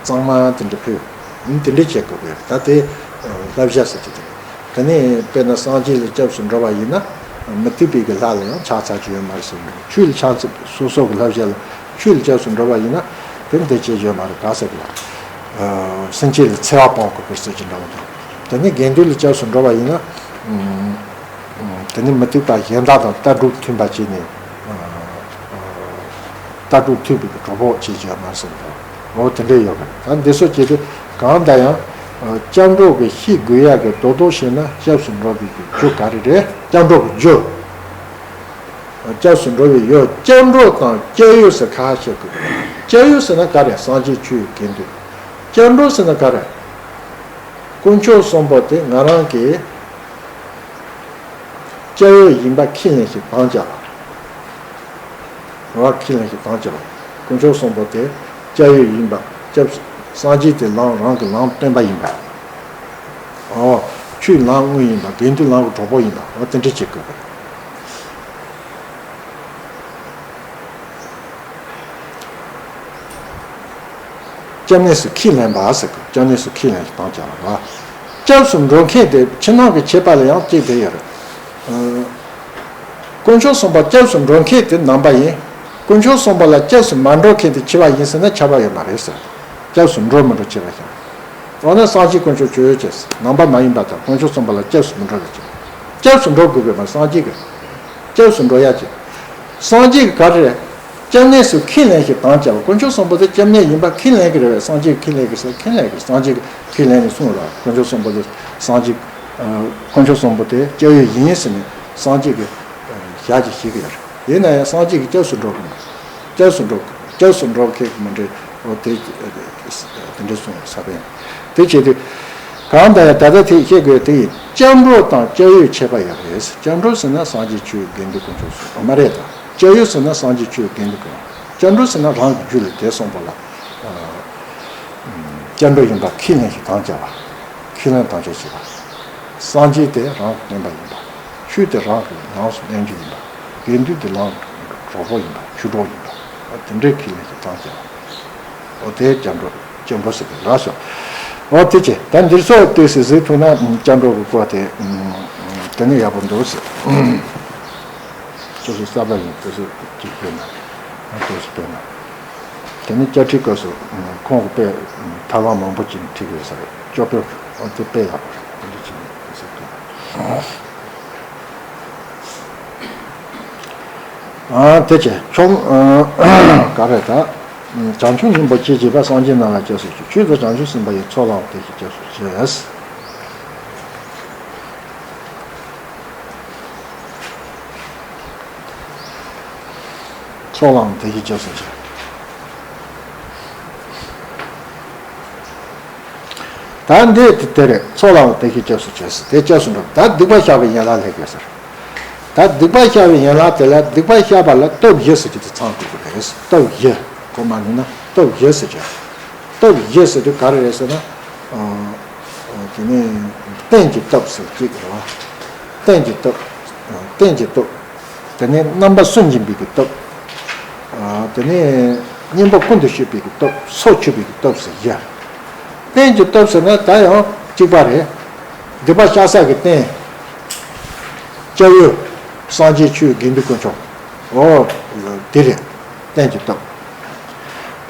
གཙང་མ་དེ་འདྲ་ཕུལ། དེ་འདྲ་བྱེད་དགོས་པས། ད་དེ་བསླབ་བྱ་ཟེར་གྱི་དེ་རེད། དེ་ནས་དཔེར་ན་སངས་རྒྱས་ལ་སྐྱབས་སུ་འགྲོ་བ་ཡིན་ན་མུ་སྟེགས་པའི་གི་ལྷ་ལ་ཡང་ཕྱག་འཚལ་རྒྱུ་ཡོད་མ་རེད་ཟེར་གྱི་འདུག་ཆོས་ལ་ཕྱག་འཚལ། སོ་སོ་གི་བསླབ་བྱ་ལ་ཆོས་ལ་སྐྱབས་སུ་འགྲོ་བ་ཡིན་ན་དེ་འདི་བྱེད་རྒྱུ་ཡོད་མ་རེད། ག་ཟེར་གི་ལ། སེམས་ཅན་ལ་འཚེ་བ་སྤོང་དགོས་པའི་ཟེར་གྱི་འདྲ་བོ་དང་། དེ་ནས་དགེ་འདུན་ལ་སྐྱབས་སུ་འགྲོ་བ་ཡིན་ན། དེ་ནི་མུ་སྟེགས་པ་གཞན་དག་དང་ལྟ་གྲུབ་མཐུན་པ་བྱས་ནས། ལྟ་གྲུབ་མཐུན་པའི་གྲོགས་པོ་བྱེད་ཀྱི་ཡོད་མ་རེད་ཟེར་འདུག་འོ་དེ་འདྲ་ཡོད་པ་རེད། ད་འདི་ཚོ་བྱས་ཏེ་གང་ལྟར་ཡང་། སྐྱབས་འགྲོ་གི་ཤེས་དགོས་ཡག་གི་རྡོག་རྡོག་བཤད་ན་སྐྱབས་སུ་འགྲོ་བའི་རྒྱུ་ག་རེ་རེད། སྐྱབས་འགྲོ་གི་རྒྱུ། སྐྱབས་སུ་འགྲོ་བའི་ཡུལ། སྐྱབས་འགྲོ་དང་སྐྱབས་ཡུལ་ཟེར་ཁ་ཤས་དགོས། སྐྱབས་ཡུལ་ཟེར་ན་ག་རེ། སངས་རྒྱས་ཆོས་དགེ་འདུན། སྐྱབས་འགྲོ་ཟེར་ན་ག་རེ། དཀོན་མཆོག་གསུམ་པོ་དེ་ང་རང་གི་སྐྱབས་ཡུལ་ཡིན་པ་ཁས་ལེན་ཞིག་དམ་བཅའ་བ། ཁས་ལེན་ཞིག་དམ་བཅའ་བ། དཀོན་མཆོག་གསུམ་པོ་དེ་སྐྱབས་ཡུལ་ཡིན་པ། སྐྱབས། སངས་རྒྱས་དེ་ལམ། རང་གི་ལམ་སྟོན་པ་ཡིན་པ། ཨོ། ཆོས་ལམ་དངོས་ཡིན་པ། དགེ་འདུན་ལམ་གྱི་གྲོགས་པོ་ཡིན་པ། ཨོ་དེ་འདྲ་བྱེད་དགོས་པ། སྐྱབས་གནས་སུ་ཁས་ལེན་པ་ཟེར་གི། སྐྱབས་གནས་སུ་ཁས་ལེན་ཞིག་དམ་བཅའ་བ་རེད། སྐྱབས་སུ་འགྲོ་མཁན་དེ་ཕྱི་ནང་གི་ཁྱད་པར་ལ་ཡང་གཅིག་དེ་ཡོད་རེད། དཀོན་མཆོག་གསུམ་པ་སྐྱབས་སུ་འགྲོ་མཁན་དེ་ནང་པ་ཡིན། དཀོན་མཆོག་གསུམ་པ་ལ་སྐྱབས་སུ་མ་འགྲོ་མཁན་དེ་ཕྱི་པ་ཡིན་ཟེར་ན་ཁྱབ་པ་ཡོད་མ་རེད་ཟེར། སྐྱབས་སུ་འགྲོ་མི་འགྲོ་ཕྱི་པ་ཡིན། འོ་ན་སངས་རྒྱས་དཀོན་མཆོག་སྤྱོད་ཡུལ་བྱས། ནང་པ་མ་ཡིན་པ་དང་དཀོན་མཆོག་གསུམ་པ་ལ་སྐྱབས་སུ་མི་འགྲོ་བའི་ཕྱིར། སྐྱབས་སུ་འགྲོ་དགོས་པས་མ། སངས་རྒྱས་ཀྱི། སྐྱབས་སུ་འགྲོ་ཡ་ཅིག་སངས་རྒྱས་ཀྱི་ག་རེ་རེད། སྐྱབས་གནས་སུ་ཁས་ལེན་ཞིག་དམ་བཅའ་བ། དཀོན་མཆོག་གསུམ་པོ་དེ་སྐྱབས་གནས་ཡིན་པ་ཁས་ལེན་གྱི་རེད་པས། སངས་རྒྱས་ཀྱིས་ཁས་ལེན་གྱི་ཟེར། ཁས་ལེན་གྱི་རེད། སངས་རྒྱས་ཀྱིས་ཁས་ལེན་ནས་གསུངས་ར། དཀོན་མཆོག་གསུམ་པོ་དེ་སངས་རྒྱས། དཀོན་མཆོག་གསུམ་པོ་དེ་སྐྱབས་ཡུལ་ཡིན་ཟེར་ནས་སངས་རྒྱས་ཀྱིས་ཞལ་གྱིས་བཞེས་ཀྱི་ཡོད་རེད། ཡིན་ན་ཡང་སངས་རྒྱས་ཀྱིས་སྐྱབས་སུ་འགྲོ་དགོས། སྐྱབས་སུ་འགྲོ། སྐྱབས་སུ་འགྲོ་མཁན་གྱི་མི་འདྲ་བོ་དེ། དེ་འདྲ་གསུངས་ས་པས། དེ་བྱེད་དུས། གང་ལྟར་ཡང་ད་ལྟ་དེ་བཤད་དགོས་དེ་ཡིན། སྐྱབས་འགྲོ་དང་སྐྱབས་ཡུལ་ཁྱད་པར་ཡོད་རེད། སྐྱབས་འགྲོ་ཟེར་ན་སངས་རྒྱས་ཆོས་དགེ་འདུན་དཀོན་མཆོག་གསུམ་མ་རེད་ད། སྐྱབས་ཡུལ་ཟེར་ན་སངས་རྒྱས་ཆོས་དགེ་འདུན་དཀོན། སྐྱབས་འགྲོ་ཟེར་ན་རང་གི་རྒྱུད་ལ་དེ་གསུངས་པ་ལ། སྐྱབས་འགྲོ་ཡིན་པ་ཁས་ལེན་ཞིག་དམ་བཅའ་བ། ཁས་ལེན་དམ་བཅའ་བྱེད་པ། སངས་རྒྱས་དེ་རང་གི་བསྟན་པ་ཡིན་པ། ཆོས་དེ་རང་གི་ལམ་སུ་གནས་རྒྱུ་ཡིན་པ། དགེ་འདུན་དེ་ལམ་གྱི་གྲོགས་པོ་ཡིན་པ། ཆོས་གྲོགས་ཡིན་པ། དེ་འདྲའི་ཁས་ལེན་ཞིག་དམ་བཅའ་བ། འོ་དེ་སྐྱབས་འགྲོ། སྐྱབས་འགྲོ་ཟེར་གི་རེད་ཟེར། འོ་དེ་བྱས་ད་འདིར་སོགས་ཏོག་ཙམ་གཟིགས་ཐུབ་ན་སྐྱབས་འགྲོ་གི་སྐོར་དེ་དེ་ནས་ཡག་པོ་འདུག་ཟེར། སོ་སོ་གསར་པ་ཡིན་ཏོག་ཙམ་གཅིག་དཔེར་ན་ཏོག་ཙམ་དཔེར་ན། དེ་ནས་དཔྱ་ཁྲལ་སྐབས་སུ་ཁོང་གི་དཔེ་ཐབས་ལམ་མང་པོ་ཅིག་ཁྲིད་ཀྱི་ཡོད་ས་རེད། སྐྱོ་པོ། འོ་དེ་དཔེ་ཡག་པོ་རེད། འདི་ཅིག་ནས་ཟེར་ཐུབ། ཨ་དེ་བྱས་ཆོམ། ག་རེ་ད། བྱང་ཆུབ་སྙིང་པོ་ཅེས་བྱ་བ་སངས་རྒྱས་རྣམས་ལ་སྐྱབས་སུ་མཆི། ཆོས་དང་བྱང་ཆུབ་སེམས་དཔའ་ཡི། ཚོགས་ལའང་དེ་བཞིན་སྐྱབས་སུ་མཆི། ཚོགས་ལའང་དེ་བཞིན་སྐྱབས་སུ་མཆི། ད་འདི་དེ་རེད། ཚོགས་ལའང་དེ་བཞིན་སྐྱབས་སུ་མཆི། དེ་སྐྱབས་སུ་འགྲོ། ད་སྡིག་པ་བཤགས་པའི་ཡན་ལག་སླེབས་ཡོད་ཟེར། ད་སྡིག་པ་བཤགས་པའི་ཡན་ལག་དེ་ལ་སྡིག་པ་བཤགས་པ་ལ་སྟོབས་བཞི་ཟེར་གྱི་དེ་ཚང་དགོས་ཀྱི་རེད། སྟོབས་བཞི། གོ་མ་ནི་ན་སྟོབས་བཞི་ཟེར་གྱི། སྟོབས་བཞི་ཟེར་དུས་ག་རེ་རེད་ཟེར་ན། དེ་ནས་རྟེན་གྱི་སྟོབས་ཟེར་གཅིག་རེད་བ། རྟེན་གྱི་སྟོབས། རྟེན་གྱི་སྟོབས། དེ་ནས་རྣམ་པ་སུན་འབྱིན་པའི་གི་སྟོབས། དེ་ནས་གཉེན་པོ་ཀུན་ཏུ་སྤྱོད་པའི་གི་སྟོབས། སྲོག་ཆགས་པའི་གི་སྟོབས་ཟེར་བཞི། རྟེན་གྱི་སྟོབས་ཟེར་ན་ད་ཡང་གཅིག་པ་རེད། སྡིག་པ་བཤགས་ས་གི་རྟེན། སྐྱབས་ཡུལ། སངས་རྒྱས་ཆོས་དགེ་འདུན་དཀོན་མཆོག་འོ། དེ་རེད། རྟེན་གྱི་སྟོབས།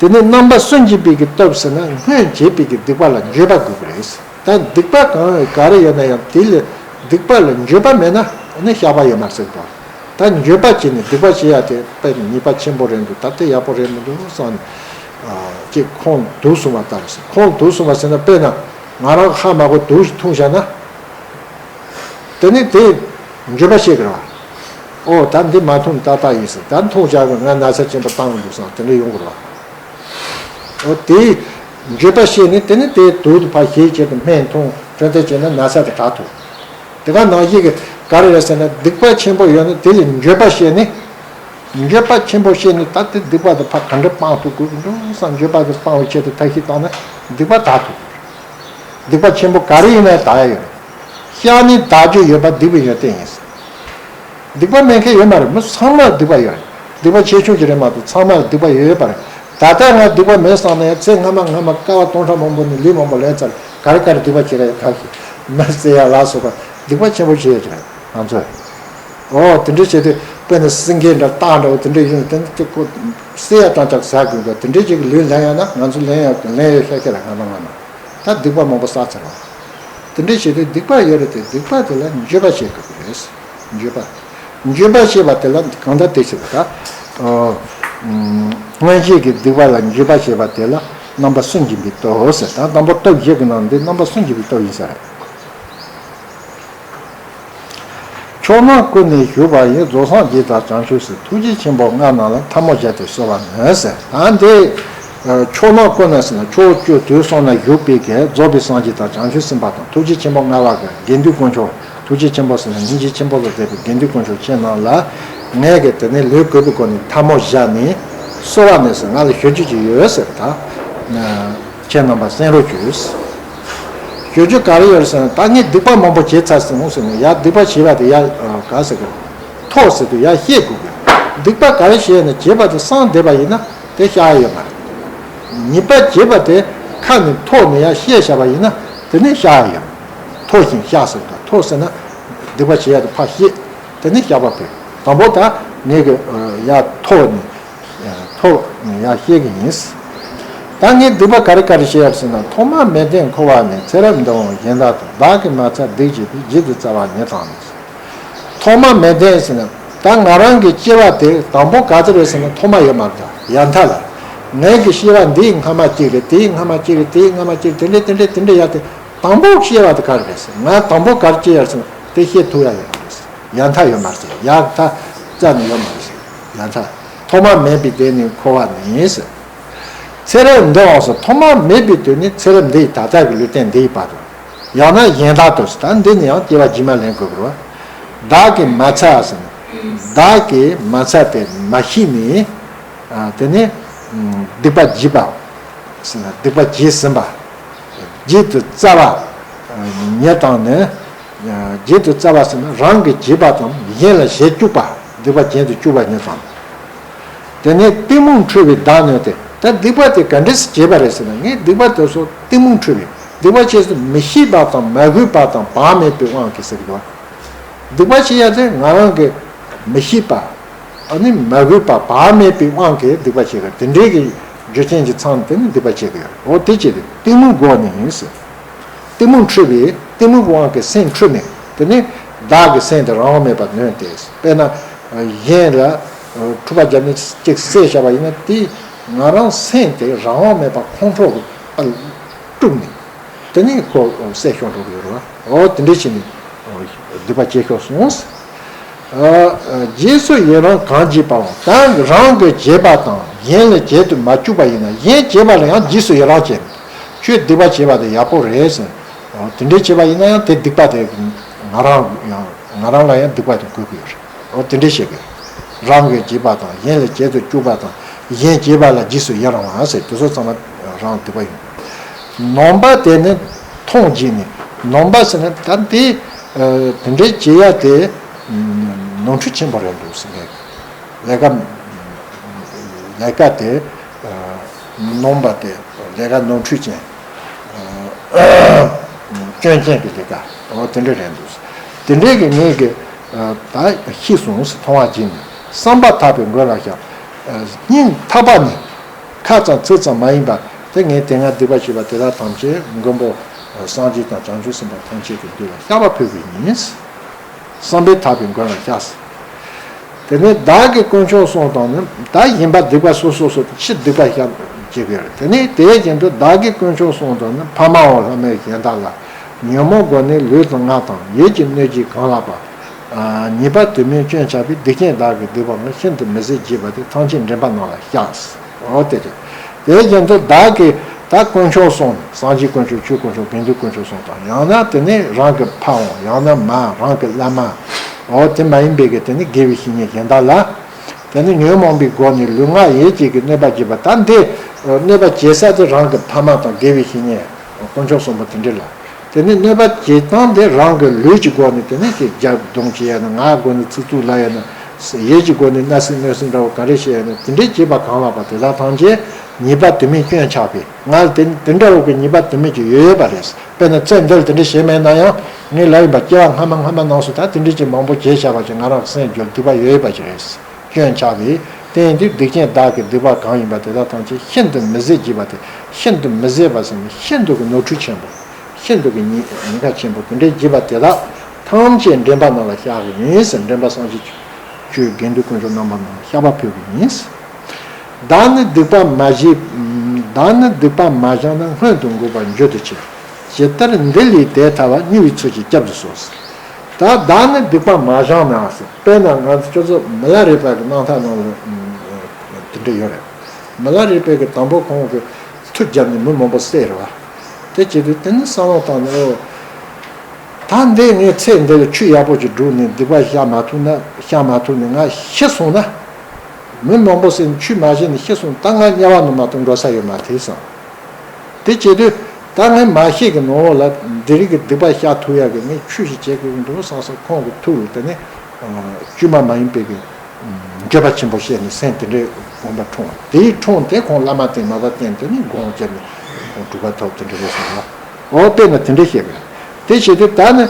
དེ་ནས་རྣམ་པ་སུན་འབྱིན་པའི་གི་སྟོབས་ཟེར་ན་སྔོན་བྱས་པའི་གི་སྡིག་པ་ལ་འགྱོད་པ་དགོས་ཀྱི་རེད། ད་སྡིག་པ་གང་ག་རེ་ཡོད་ན་ཡང་དེ་ལ་སྡིག་པ་ལ་འགྱོད་པ་མེད་ན་ཨ་ནི་བཤགས་པ་ཡོད་མ་རེད་ཟེར་གི་འདུག་ད་འགྱོད་པ་བྱས་ནས་སྡིག་པ་བྱེད་ཡ་དེ་དཔེ་ཉེས་པ་ཆེན་པོ་རེད་འདུག་ད་དེ་ཡག་པོ་རེད་མི་འདུག་བསམ་ནས། ཅིག་ཁོང་དུག་བཟུང་བ་ལྟར་ཟེར། ཁོང་དུག་བཟུང་བ་ཟེར་ན་དཔེར་ན་ང་རང་ཧ་མ་གོ་དུག་ཞིག་འཐུང་བཞག་ན། དེ་ནི་དེ་འགྱོད་པ་སྐྱེ་གི་རེད་བ། ཨོ་ད་འདི་མ་འཐུང་ཏག་ཏག་ཡིན་ཟེར། ད་འཐུང་བཞག་གི་ང་ན་ཚ་ཅན་པོ་བཏང་གི་འདུག་བསམ་དེ་འདྲ་ཡོང་གི་རེད་བ། ཨོ་དེ་འགྱོད་པ་སྐྱེས་ནས་དེ་ནི་དེ་དུག་དེ་ཕར་བཞེས་བྱས་ཏེ་སྨན་འཐུང་འཕྲོད་བསྟེན་བྱས་ན་ན་ཚ་དེ་དྲག་ཐུབ། དེ་ག་ནང་བཞིན་གྱི་ག་རེ་རེད་ཟེར་ན་སྡིག་པ་ཆེན་པོ་ཡོད་ན་དེ་ལ་འགྱོད་པ་སྐྱེས་ནས་ འགྱོད་པ་ཆེན་པོ་བཤད་ནས་ད་ལྟའི་སྡིག་པ་དེ་ཕར་ག་འདྲ་སྤང་ཐུབ་དགོས་ཀྱི་འདུག་བསམ། འགྱོད་པ་དེ་སྤང་བའི་ཆེད་དུ་ཐབས་ཤེས་བཏང་ན་སྡིག་པ་དག་ཐུབ། སྡིག་པ་ཆེན་པོ་ག་རེ་ཡིན་ན་དག་ཡ་ཡོད་རེད། བཤགས་ནས་དག་རྒྱུ་ཡོད་པ་སྡིག་པའི་ཡོན་ཏན་ཡིན། སྡིག་པ་མེད་མཁན་ཡོད་མ་རེད། མི་ཚང་མར་སྡིག་པ་ཡོད་རེད། སྡིག་པ་ཆེ་ཆུང་གི་རེད་མ་གཏོགས་ཚང་མར་སྡིག་པ་ཡོད་ཡོད་པ་རེད། ད་ལྟ་ང་སྡིག་པ་མེད་བསམ་ན་ཡང་ཚེ་སྔ་མ་སྔ་མ་སྐལ་བ་སྟོང་ཕྲག་མང་པོ་ནས་ལུས་མང་པོ་ལེན་ཚར། ག་རེ་ག་རེ་སྡིག་པ་བྱེད་ར་ཡོད་ག་ཞིག་མི་བརྩི་ཡ་ལ་སོགས་པ་སྡིག་པ་ཆེན་པོ་བྱེད་ཡོད་ཀྱི་རེད་ང་ཚོས། ཨོ་དེ་འདྲ་བྱེད་དུས་དཔེར་ན་སེང་གེ་འདྲ་སྟག་འདྲ་བོ་དེ་འདྲ་ཡོང་དེ་འདྲ་དེ་ཁོ་བསད་ཡ་དང་ཅག་ཟ་དགོས་པ་དེ་འདྲ་ཅིག་ལུས་ལེན་ཡ་ན་ང་ཚོ་ལེན་ཡ་ལེན་ཡ་ཤ་ཁྱེར་ར་སྔ་མ་སྔ་མ། ད་སྡིག་པ་མང་པོ་བསགས་ཚར་བ། དེ་འདྲ་བྱེད་དུས་སྡིག་པ་ཡོད་རེད་དེ་སྡིག་པ་དེ་ལ་འགྱོད་པ་བྱེད་དགོས་ཀྱི་རེད། འགྱོད་པ། འགྱོད་པ་བྱེད་པ་དེ་ལ་གང་ལྟར་དེ་བྱེད་པ་ད། ཨོ། ཨུམ། མངོན་ཤེས་ཀྱི་སྡིག་པ་ལ་འགྱོད་པ་བྱེད་པ་དེ་ལ་རྣམ་པ་གསུམ་འབྱིན་པའི་སྟོབས་ཟེར། ད་དང་པོ་སྟོབས་བཞི་གི་ནང་འདི་རྣམ་པ་གསུམ་འབྱིན་པའི་སྟོབས་ཡིན་ས་རེད། མཆོག་རྣམས་ཀུན་ནས་བཞུགས་པ་ཡི། རྫོགས་སངས་རྒྱས་དང་བྱང་ཆུབ་སེམས། ཐུགས་རྗེ་ཆེན་པོ་ལྔ་རྣམས་ལ། ཐལ་མོ་སྦྱར་ཏེ་གསོལ་བ་ནི་ཟེར། ད་འདི་མཆོག་རྣམས་ཀུན་ནས་ཟེར་ན་ཕྱོགས་བཅུ་དུས་གསུམ་ན་བཞུགས་པའི་གི་རྫོགས་པའི་སངས་རྒྱས་དང་བྱང་ཆུབ་སེམས་དཔའ་དང་ཐུགས་རྗེ་ཆེན་པོ་ལྔ་པ་གི་དགེ་འདུན་དཀོན་མཆོག་ཐུགས་རྗེ་ཆེན་པོ་ཟེར་ན་སྙིང་རྗེ་ཆེན་པོ་ལ་བརྟེན་པའི་དགེ་འདུན་དཀོན་མཆོག་ཁྱེད་རྣམས་ལ་ངས་གི་དེ་ནས་ལོས་གུས་པའི་སྒོ་ནས་ཐལ་མོ་སྦྱར་ནས་གསོལ་བ་ནི་ཟེར། ང་ལ་ཞུ་རྒྱུ་ཅིག་ཡོད་ཟེར། ད་ཁྱེད་རྣམ་པ་གསན་རོགས་ཞུ། ཞུ་རྒྱུ་ག་རེ་ཡོད་ཟེར་ན་ད་ངས་སྡིག་པ་མང་པོ་བྱས་ཚར་སོང་ཟེར་ནས་ཡ་སྡིག་པ་བྱས་པ་དེ་ཡ་ག་ཟེར་གི་ཐོ་ཟེར་དུས་ཡ་ཤེས་དགོས་གི། སྡིག་པ་ག་རེ་བྱས་ནས་བྱས་པ་དེ་སངས་བསྡད་པ་ཡིན་ན་དེ་བཤགས་ཡ་ཡོད་མ་རེད། ཉེས་པ་བྱས་པ་དེ་ཁ་ནས་ཐོ་ནས་ཡ་ཤེས་བཞག་པ་ཡིན་ན་དེ་ནས་བཤགས་ཡ་ཡོད། ཐོ་ཞིང་བཤགས་ཟེར་གི། ཐོ་ཟེར་ན་སྡིག་པ་བྱས་ཡ་དེ་ཕར་ཤེས། དེ་ནས་བཤགས་པ་ཕེབས། དང་པོ་ད་ངས་གི་ཡ་ཐོ་ནས་ཐོ་ནས་ཡ་ཤེས་གི་ཡིན། ད་ངས་སྡིག་པ་ག་རེ་ག་རེ་བྱས་ཡོད་ཟེར་ན། ཐོག་མ་མེད་དོན་འཁོར་བ་ནས། ཚེ་རབས་འདི་འོང་གཞན་དག་ཏུ། བདག་གིས་མ་ཚར་སྡིག་བྱས་པའི། རྗེས་སུ་བཙལ་བ་ཉིད་དང་ནི། ཐོག་མ་མེད་དོན་ཟེར་ན་ད་ང་རང་གི་སྐྱེ་བ་དེ་དང་པོ་ག་ཚོད་རེད་ཟེར་ན་ཐོག་མ་ཡོད་མ་རེད། ད་ཡར་མཐའ་ལ་ངའི་གི་སྐྱེ་བ་འདིའི་སྔ་མ་གཅིག་རེད། དེའི་སྔ་མ་གཅིག་རེད། དེའི་སྔ་མ་གཅིག་རེད། དེ་འདྲས་དེ་འདྲས་དེ་འདྲས་ཡར་དེ་དང་པོ་སྐྱེ་བ་དེ་ག་རེ་རེད་ཟེར། ང་དང་པོ་ག་རེ་སྐྱེ་ཡ་ཟེར་ན་དེ་ཤེས་ཐུབ་ཡ་ཡོད་མ་རེད་ཟེར། ཡར་མཐའ་ཡོད་མ་རེད་ཟེར། ཡར་མཐའ་རྩ་ནས་ཡོད་མ་རེད་ཟེར། ཡར་མཐའ། ཐོག་མ་མེད་པའི་དོན་ནི་འཁོར་བ་ནི་ཟེར། ཚེ་རབས་འདི་འོང་ཟེར། ཐོག་མ་མེད་པའི་དོན་ནི་ཚེ་རབས་འདི་ཡི་ད་ལྟ་གི་ལུས་རྟེན་འདི་ཡི་བར་དུ། ཡང་ན་གཞན་དག་ཏུ་ཟེར། ད་འདི་ནི་ཡང་སྐྱེ་བ་རྗེས་མ་ལེན་དགོས་པ་རེད་བ། བདག་གིས་མ་ཚར་ཟེར་ན། བདག་གིས་མ་ཚར་ཏེ་མ་ཤེས་ནས། ཨ། དེ་ནི་སྡིག་པ་བགྱིས་པ་ཟེར་ན་སྡིག་པ་བགྱིས་ཟིན་པ། རྗེས་སུ་བཙལ་བ་ཉིད་དང་ནི། རྗེས་སུ་བཙལ་བ་ཟེར་ན་རང་གིས་བགྱིས་པ་དང་གཞན་ལ་བྱེད་བཅུག་པ། སྡིག་པ་གཞན་དུ་བཅུག་པ་ཉིད་དང་། དེ་ནས་གཏི་མུག་འཁྲུལ་པའི་བདག་ཉིད་དེ། ད་སྡིག་པ་དེ་ག་འདྲས་སེ་བྱས་པ་རེད་ཟེར་ན། ངས་སྡིག་པ་དེ་ཚོ་གཏི་མུག་འཁྲུལ་པའི་སྡིག་པ་བྱས་སུ་མི་ཤེས་པ་དང་མ་གོས་པ་དང་བག་མེད་པའི་དབང་གིས་ཟེར་གི་འདུག་སྡིག་པ་བྱེད་ཡ་དེ་ང་རང་གི་མི་ཤེས་པ། ཨ་ནི་མ་གོས་པ་བག་མེད་པའི་དབང་གིས་སྡིག་པ་བྱེད་ཀྱི། དེ་འདྲའི་གི་རྒྱུ་རྐྱེན་གྱི་ཚང་དེ་ནི་སྡིག་པ་བྱེད་ཀྱི་ཡོད། འོ་དེ་བྱས་ཏེ་གཏི་མུག་གོ་ནས་ཡིན་ཟེར། གཏི་མུག་འཁྲུལ་པའི་གཏི་མུག་དབང་གིས་སེམས་འཁྲུལ་ནས། དེ་ནི་བདག་གི་སེམས་དེ་རང་དབང་མེད་པར་ནོན་ཏེ། དཔེར་ན་གཞན་ལ་འཁྲུག་པ་བརྒྱབ་ནས་གཅིག་བསད་བཞག་པ་ཡིན་ན་དེ་ང་རང་སེམས་དེ་རང་དབང་མེད་པར་ཁོང་ཁྲོ་གི་དཀྲུགས་ནས། དེ་ནས་ཁོ་བསད་ཤོར་འགྲོ་གི་ཡོད་རེད་བ། འོ་དེ་འདྲ་བྱས་ནས་སྡིག་པ་བྱེད་ཤོར་སོང་། ཨ། རྗེས་སུ་ཡི་རང་གང་བགྱིས་པའང་། ད་རང་གིས་བྱས་པ་དང་གཞན་ལ་བྱེད་དུ་མ་བཅུག་པ་ཡིན་ན། གཞན་བྱས་པ་ལ་ཡང་རྗེས་སུ་ཡི་རང་བྱས་ནས་ཁྱོད་སྡིག་པ་བྱས་པ་དེ་ཡག་པོ་རེད་ཟེར། འོ་དེ་འདྲ་བྱས་པ་ཡིན་ན་ཡང་དེ་སྡིག་པ་དེ་ང་རང་ཡང་ང་རང་ལ་ཡང་སྡིག་པ་དེ་འགོས་ཀྱི་ཡོད་རེད། འོ་དེ་འདྲ་བྱེད་དགོས། རང་གིས་བྱས་པ་དང་གཞན་ལ་བྱེད་དུ་བཅུག་པ་དང་གཞན་བྱས་པ་ལ་རྗེས་སུ་ཡི་རང་བ་ཟེར་དེ་ཚོ་ཚང་མ་རང་སྡིག་པ་ཡིན། ནོངས་པ་དེ་ནི་མཐོང་བགྱིས་ནས། ནོངས་པ་ཟེར་ན་ད་དེ་དེ་འདྲའི་བྱེད་ཡ་དེ་ནོར་འཁྲུལ་ཆེན་པོ་རེད་འདུག་ཟེར་ནས། ལས་ཀ་ལས་ཀ་དེ་ནོངས་པ་དེ་ལས་ཀ་ནོར་འཁྲུལ་ཅན། སྐྱོན་ཅན་གྱི་ལས་ཀ་འོ་དེ་འདྲ་རེད་འདུག་དེ་འདྲའི་གི་ངས་གི་ད་ཤེས་སོང་ཟེར། མཐོང་བ་བགྱིས་ནས་བསམ་པ་ཐག་པས་མགོན་ལ་བཤགས། སྙིང་ཐག་པ་ནས་ཁ་ཙམ་ཚིག་ཙམ་མ་ཡིན་པ་དེ་ངས་དེ་སྔ་སྡིག་པ་བྱས་པ་དེ་དག་ཐམས་ཅད་མགོན་པོ་སངས་རྒྱས་དང་བྱང་ཆུབ་སེམས་དཔའ་ཐམས་ཅད་ཀྱི་མདུན་ལ་བཤགས་པ་ཕུལ་བའི་ཉིན། བསམ་པའི་ཐག་པས་མགོན་ལ་བཤགས། དེ་ནས་བདག་གིས་དཀོན་མཆོག་གསུམ་དང་ནི། བདག་གཞན་པ་སྡིག་པ་སོ་སོ་སོ་ཕྱིར་སྡིག་པ་བཤགས་བྱེད་དགོས། དེ་ནས་དེ་བཞིན་དུ་བདག་གིས་དཀོན་མཆོག་གསུམ་དང་ནི། ཕ་མའམ་བླ་མའམ་གཞན་དག་ལ། ཉོན་མོངས་སྒོ་ནས་ལུས་དང་ངག་དང་། ཡིད་ཀྱི་གནོད་བགྱིས་གང་ལགས་པ། ཉེས་པ་དུ་མའི་སྐྱོན་ཆགས་པའི། སྡིག་ཅན་བདག་གི་སྡིག་པའང་། ཤིན་ཏུ་མི་བཟད་བགྱིས་པ་དེ། ཐམས་ཅད་འདྲེན་པ་རྣམས་ལ་བཤགས། འོ་དེ་རེད། དེ་བཞིན་དུ་བདག་གིས་ད་དཀོན་མཆོག་གསུམ། སངས་རྒྱས་དཀོན་མཆོག་ཆོས་དཀོན་མཆོག་དགེ་འདུན་དཀོན་མཆོག་གསུམ་དང་། ཡང་ན་དེ་ནས་རང་གི་ཕའམ། ཡང་ན་མའམ། རང་གི་བླ་མ། འོ་དེ་མ་ཡིན་པའི་གི་དེ་ནི་དགེ་བའི་བཤེས་གཉེན་གཞན་དག་ལ། དེ་ནི་ཉོན་མོངས་པའི་སྒོ་ནས་ལུས་ངག་ཡིད་གཅིག་གིས་གནོད་པ་བྱེད་པ། ད་འདི་གནོད་པ་བྱེད་ས་དེ་རང་གི་ཕ་མ་དང་དགེ་བའི་བཤེས་གཉེན་དཀོན་མཆོག་གསུམ་པོ་དེ་འདྲ་ལ། དེ་ནི་གནོད་པ་བྱེད་སྟངས་དེ་རང་གི་ལུས་ཀྱི་སྒོ་ནས། དེ་ནི་ཅིག་རྒྱབ་རྡུང་བྱེད་ཡ་ན། ངག་སྒོ་ནས་ཚིག་རྩུབ་ལབ་ཡ་ན། ཡིད་ཀྱི་སྒོ་ནས་མནའ་ཟིག་གནོད་ཟིག་འདྲ་བོ་ག་རེ་བྱེད་ཡ་ན། དེ་འདྲའི་བྱེད་པ་གང་ལགས་པ་དེ་དག་ཐམས་ཅད་ཉེས་པ་དུ་མས་སྐྱོན་ཆགས་པས། ང་ལ་དེ་དེ་འདྲ་བོ་གི་ཉེས་པ་དུ་མས་ཀྱི་ཡོད་ཡོད་པ་རེད། དཔེར་ན་ཚེ་འདི་ལ་དེ་འདྲ་བྱས་མེད་ན་ཡང་ངས་ལབ་ཡིན་པ། སྐྱེ་བ་སྔ་མ་སྔ་མ་ནང་སུ་ད་དེ་འདྲ་ཅིག་མང་པོ་བྱས་བཞག་པ་ཅིག་ང་རང་གི་སེམས་རྒྱུད་སྡིག་པ་ཡོད་ཡོད་པ་ཅིག་རེད། སྐྱོན་ཆགས་པས། དེ་ཡིན་དུས་སྡིག་ཅན་བདག་གི་སྡིག་པ་གང་ཡིན་པ་དེ་དག་ཐམས་ཅད་ཤིན་ཏུ་མི་བཟད་བགྱིས་པ་སྟེ། ཤིན་ཏུ་མི་བཟད་པ་ཟེར་ནས་ཤིན་ཏུ་གི་ནོར་འཁྲུལ་ཆེན་པོ། ཤིན་ཏུ་གི་ཉེན་ཉེན་ཁ་ཆེན་པོ་དེ་འདྲའི་བགྱིས་པ་དེ་དག་ཐམས་ཅད་འདྲེན་པ་རྣམས་ལ་བཤགས་པ་ཡིན་ཟེར། འདྲེན་པ་སངས་རྒྱས་ཆོས་དགེ་འདུན་དཀོན་མཆོག་རྣམ་པ་རྣམས་ལ་བཤགས་པ་ཕུལ་བ་ཡིན། བདག་ནི་སྡིག་པ་མ་བགྱིས། བདག་ནི་སྡིག་པ་མ་བྱང་ན། སྔོན་དུ་འགུགས་པར་འགྱུར་དུ་ཆེ། ཇི་ལྟར་འདི་ལས་དེ་ཐར་བ། མྱུར་བའི་ཚུལ་གྱིས་བསྐྱབ་ཏུ་གསོལ། ད་བདག་ནི་སྡིག་པ་མ་བྱང་ན་ཟེར། དཔེར་ན་ང་ཚོ་ཁྱོད་ཚོ་མི་ལ་རས་པ་གི་རྣམ་ཐར་ནང་ལ་དེ་འདྲ་ཡོད་རེད། མི་ལ་རས་པ་གི་དང་པོ་ཁོང་གི་མཐུ་བརྒྱབ་ནས་མི་མང་པོ་བསད་རེད་བ། དེ་བྱེད་དུས་དེ་ནི་བསམ་བློ་བཏང་ནས། ཨོ། ད་འདི་ངས་ཚེ་འདི་ལ་ཆོས་ཡག་པོ་ཅིག་བསྒྲུབས་ནས་སྡིག་པ་བཤགས་མ་ཐུབ་ན། བཤགས་མ་ཐུབ་ནས་ང་ཤི་སོང་ན། མི་མང་པོ་ཟེར་ནས་ཆོས་མ་བྱས་ནས་ཤི་སོང་། ད་ང་དམྱལ་བ་ནང་མ་གཏོགས་འགྲོ་ས་ཡོད་མ་རེད་བསམ། དེ་བྱེད་དུས་ད་ངས་མ་ཤི་གི་ནང་ལོགས་ལ་འདི་རིགས་ཀྱི་སྡིག་པ་བཤགས་ཐུབ་ཡག་གི་ངས་ཆོས་ཤིག་བྱེད་དགོས་ཀྱི་འདུག་བསམ་བསམ་ཁོང་གི་ཐུགས་ལ་དེ་ནས་བཅོས་མ་མ་ཡིན་པའི་གི་འགྱོད་པ་ཆེན་པོ་བཤད་ནས་སེམས་དེ་འདྲའི་དགོངས་པ་འཁྲུངས། དེའི་འཁྲུངས་དེ་ཁོང་བླ་མ་བསྟེན་མ་པ་བསྟེན་དེ་ནས་དགོངས་བཅད་ནས་ཁོང་གྲུབ་པ་ཐོབ་དེ་འདྲ་རེད་ཟེར་ལ། འོ་དཔེར་ན་དེ་འདྲ་བཤད་དགོས། དེ་བྱེད་དུས་ད་ནི་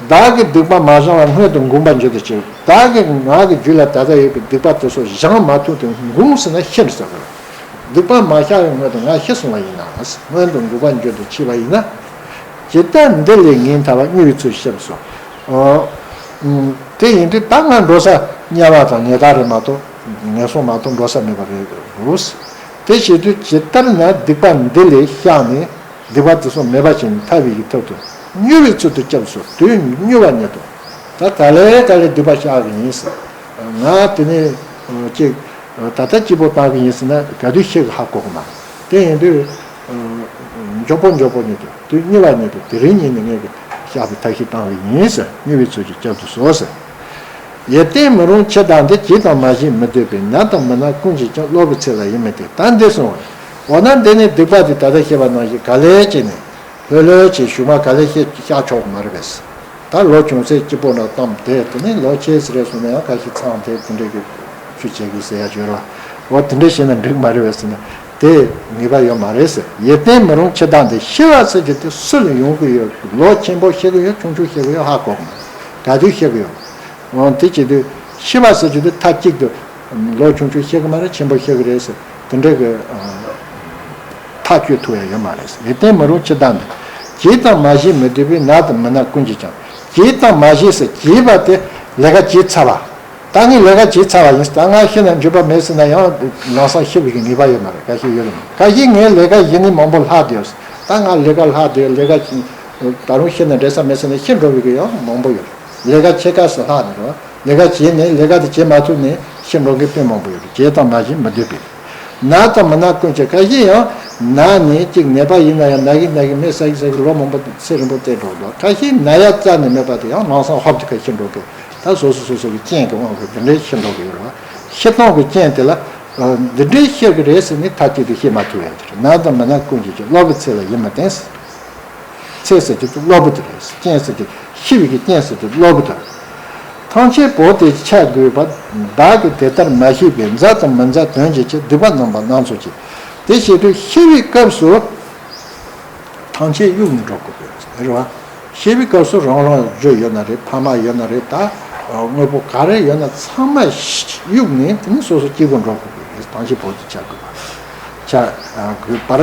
བདག་གི་སྡིག་པ་མ་བྱང་བར། སྔོན་དུ་འགུགས་པར་འགྱུར་དུ་ཆེ། བདག་གི་ང་གི་རྒྱུད་ལ་ད་ལྟ་ཡོད་པའི་སྡིག་པ་དེ་ཚོ་བྱང་མ་ཐུབ་དུས་འགུགས་ཟེར་ན་ཤི་རེད་ཟེར་དགོས། སྡིག་པ་མ་བཤགས་པའི་སྔོན་དུ་ང་ཤི་སོང་བ་ཡིན་ན། སྔོན་དུ་འགུགས་པར་འགྱུར་དུ་ཆེ་བ་ཡིན་ན། ཇི་ལྟར་འདི་ལས་ངས་ཐར་བ། མྱུར་བའི་ཚུལ་གྱིས་བསྐྱབ་ཏུ་གསོལ། ཨོ། ཨུམ། དེ་ཡིན་དུས་ད་ང་འགྲོ་ས་དམྱལ་བ་དང་ཉེ་འདབས་རེད་མ་གཏོགས་ངན་སོང་མ་གཏོགས་འགྲོ་ས་མེད་པ་རེད་རུ། དེ་བྱེད་དུས་ཇི་ལྟར་ན་སྡིག་པ་འདི་ལས་བཤགས་ནས། སྡིག་པ་དེ་ཚོ་མེད་པ་བྱས་ནས་ཐར་བའི་གི་ཐབས་སུ་མྱུར་བའི་ཚུལ་དུ་བསྐྱབ་ཏུ་གསོལ། དུས་མྱུར་བ་ཉིད་དུ། ད་ག་ལེ་ག་ལེ་སྡིག་པ་བཤགས་གི་ཡིན་ཟེར། ང་དེ་ནས་ཅིག་ད་ལྟ་སྐྱིད་པོ་བཏང་གི་ཡིན་ཟེར་ན་ག་དུས་ཤི་གི་ཧ་གོ་གི་མ་རེད། དེ་ཡིན་དུས་མགྱོགས་པོ་མགྱོགས་པོ་ཉིད་དུ། དུས་མྱུར་བ་ཉིད་དུ་དེ་རིང་ཉིད་ནས་ངས་གི་བཤགས་པའི་ཐབས་ཤེས་བཏང་གི་ཡིན་ཟེར། མྱུར་བའི་ཚུལ་གྱིས་བསྐྱབ་ཏུ་གསོལ་ཟེར། ཡིད་བརྟན་མི་རུང་འཆི་བདག་འདི། བགྱིས་དང་མ་བགྱིས་མི་སྡོད་པས། ན་དང་མི་ན་ཀུན་གྱིས་ཀྱང་། སློབ་བུའི་ཚེ་ལ་ཡིད་མི་བརྟན། ད་འདི་སོང་བས། འོ་ན་འདི་ནི་སྡིག་པ་འདི་ད་ལྟ་བཤད་པ་ནང་བཞིན་ག་ལེ་བྱས་ནས་ལྷོད་ལྷོད་བྱས་གཞུག་མ་ག་ལེ་བཤད་བཤགས་ཆོག་གི་མ་རེད་པས། ད་ལོ་ཆུང་ཚེ་སྐྱིད་པོ་འདྲ་བཏང་དེ་དེ་ནས་ལོ་ཆེ་ཟེར་རེ་སོང་ན་ཡང་ཁ་ཤས་ཚང་དེ་དེ་འདྲའི་གི་ཆུ་བྱེད་གི་ཟེར་ཡ་བྱོས་ར། འོ་དེ་འདྲ་བྱས་ན་འགྲིག་མ་རེད་པས་ཟེར་ན། དེ་ངེས་པ་ཡོད་མ་རེད་ཟེར། ཡིད་བརྟན་མི་རུང་འཆི་བདག་འདི། ཤི་བ་ཟེར་རྒྱུ་དེ་སུ་ལ་ཡོང་གི་ཡོད། ལོ་ཆེན་པོ་ཤི་གི་ཡོད། ཆུང་ཆུང་ཤི་གི་ཡོད། ཧ་གོ་གི་མ་རེད། ག་དུས་ཤི་གི་ཡོད། འོ་དེ་བྱེད་དུས་ཤི་བ་ཟེར་རྒྱུ་དེ་མཐའ་གཅིག་ཏུ་ལོ་ཆུང་ཆུང་ཤི་གི་མ་རེད། ཆེན་པོ་ཤི་གི་རེད་ཟེར། དེ་འདྲ་གི་ཐག་གཅོད་ཐུབ་ཡ་ཡོད་མ་རེད་ཟེར། ཡིད་བརྟན་མི་རུང་འཆི་བདག་འདི། བགྱིས་དང་མ་བགྱིས་མི་སྡོད་པས། ན་དང་མི་ན་ཀུན་གྱིས་ཀྱང་། བགྱིས་དང་མ་བགྱིས་ཟེར། བགྱིས་པ་དེ་ལས་ཀ་བྱས་ཚར་བ། ད་ངས་ལས་ཀ་བྱས་ཚར་བ་ཡིན། ད་ང་ཤི་ན་འགྱོད་པ་མེད་ཟེར་ན་ཡང་ལམ་སང་ཤི་བའི་གི་ངེས་པ་ཡོད་མ་རེད། ཁ་ཤས་ཡོད་རེད། ཁ་ཤས་ངས་ལས་ཀ་ཡིན་ནི་མང་པོ་ལྷག་བསྡད་ཡོད། ད་ང་ལས་ཀ་ལྷག་བསྡད་ཡོད། ལས་ཀ་ད་རུང་ཤི་ན་འགྲིག་ས་མེད་ཟེར་ན་ཤི་འགྲོ་བའི་གི་ཡང་མང་པོ་ཡོད་རེད། ལས་ཀ་ཕྱེད་ཀ་ཙམ་ལྷག་ནས་རེད། ལས་ཀ་བྱས་ནས་ལས་ཀ་དེ་བྱེད་མ་ཐུབ་ནས་ཤི་འགྲོ་མཁན་དཔེ་མང་པོ་ཡོད་རེད། བགྱིས་དང་མ་བགྱིས་མི་སྡོད་པས། ན་དང་མི་ན་ཀུན་གྱིས། ཁ་ཤས་ཡང་ན་ནས་ཅིག་ནད་པ་ཡིན་ན་ཡང་ན་གི་ན་གི་མི་ཟ་གི་ཟ་གི་ལོ་མང་པོ་ཚེ་རིང་པོ་བསྡད་འགྲོ་འདུག་ཁ་ཤས་ན་ཡ་རྩ་ནས་མེད་པ་དེ་ཡང་ལམ་སང་ཧོབ་དེ་ཁ་ཤི་འགྲོ་གི། ད་སོ་སོ་སོ་སོ་གི་རྐྱེན་གྱི་དབང་གིས་འདི་འདྲའི་ཤི་འགྲོ་གི་ཡོད་རེད་བ། ཤི་སྟངས་ཀྱི་རྐྱེན་དེ་ལ་འདི་འདྲའི་ཤི་གི་རེད་ཟེར་ནས་མཐའ་གཅིག་ཏུ་ཤེས་མ་ཐུབ་ཡ་དེ་རེད། ན་དང་མི་ན་ཀུན་གྱིས་ཀྱང་། སློབ་བུའི་ཚེ་ལ་ཡིད་མི་བརྟན། ཚེ་ཟེར་རྒྱུ་དེ་སློབ་བུ་དེ་རེད། རྐྱེན་ཟེར་རྒྱུ་ཤི་བའི་གི་རྐྱེན་ཟེར་རྒྱུ་སློབ་བུ་དེ་རེད། ཐམས་ཅད་བོར་ཏེ་འཆི་དགོས་པ། བདག་གིས་དེ་ལྟར་མ་ཤེས་པས། མཛའ་དང་མི་མཛའ་དོན་གྱིས་འཆི། སྡིག་པ་རྣམ་པ་སྣ་ཚོགས་བགྱིས། དེ་བྱེད་དུས་ཤི་བའི་སྐབས་སུ་ཐམས་ཅད་གཡུགས་ནས་འགྲོ་དགོས་པས་རེད་བ། ཤི་བའི་སྐབས་སུ་རང་རང་རྒྱུ་ཡོད་ན་རེད། ཕ་མ་ཡོད་ན་རེད། ད་དངོས་པོ་ག་རེ་ཡོད་ན་ཚང་མ་གཡུགས་ནས་དེ་ནས་སོ་སོ་སྐྱིད་པོ་འགྲོ་དགོས་པས། ཐམས་ཅད་བོར་ཏེ་འཆི་དགོས་པ། འཆི་དགོས་པར།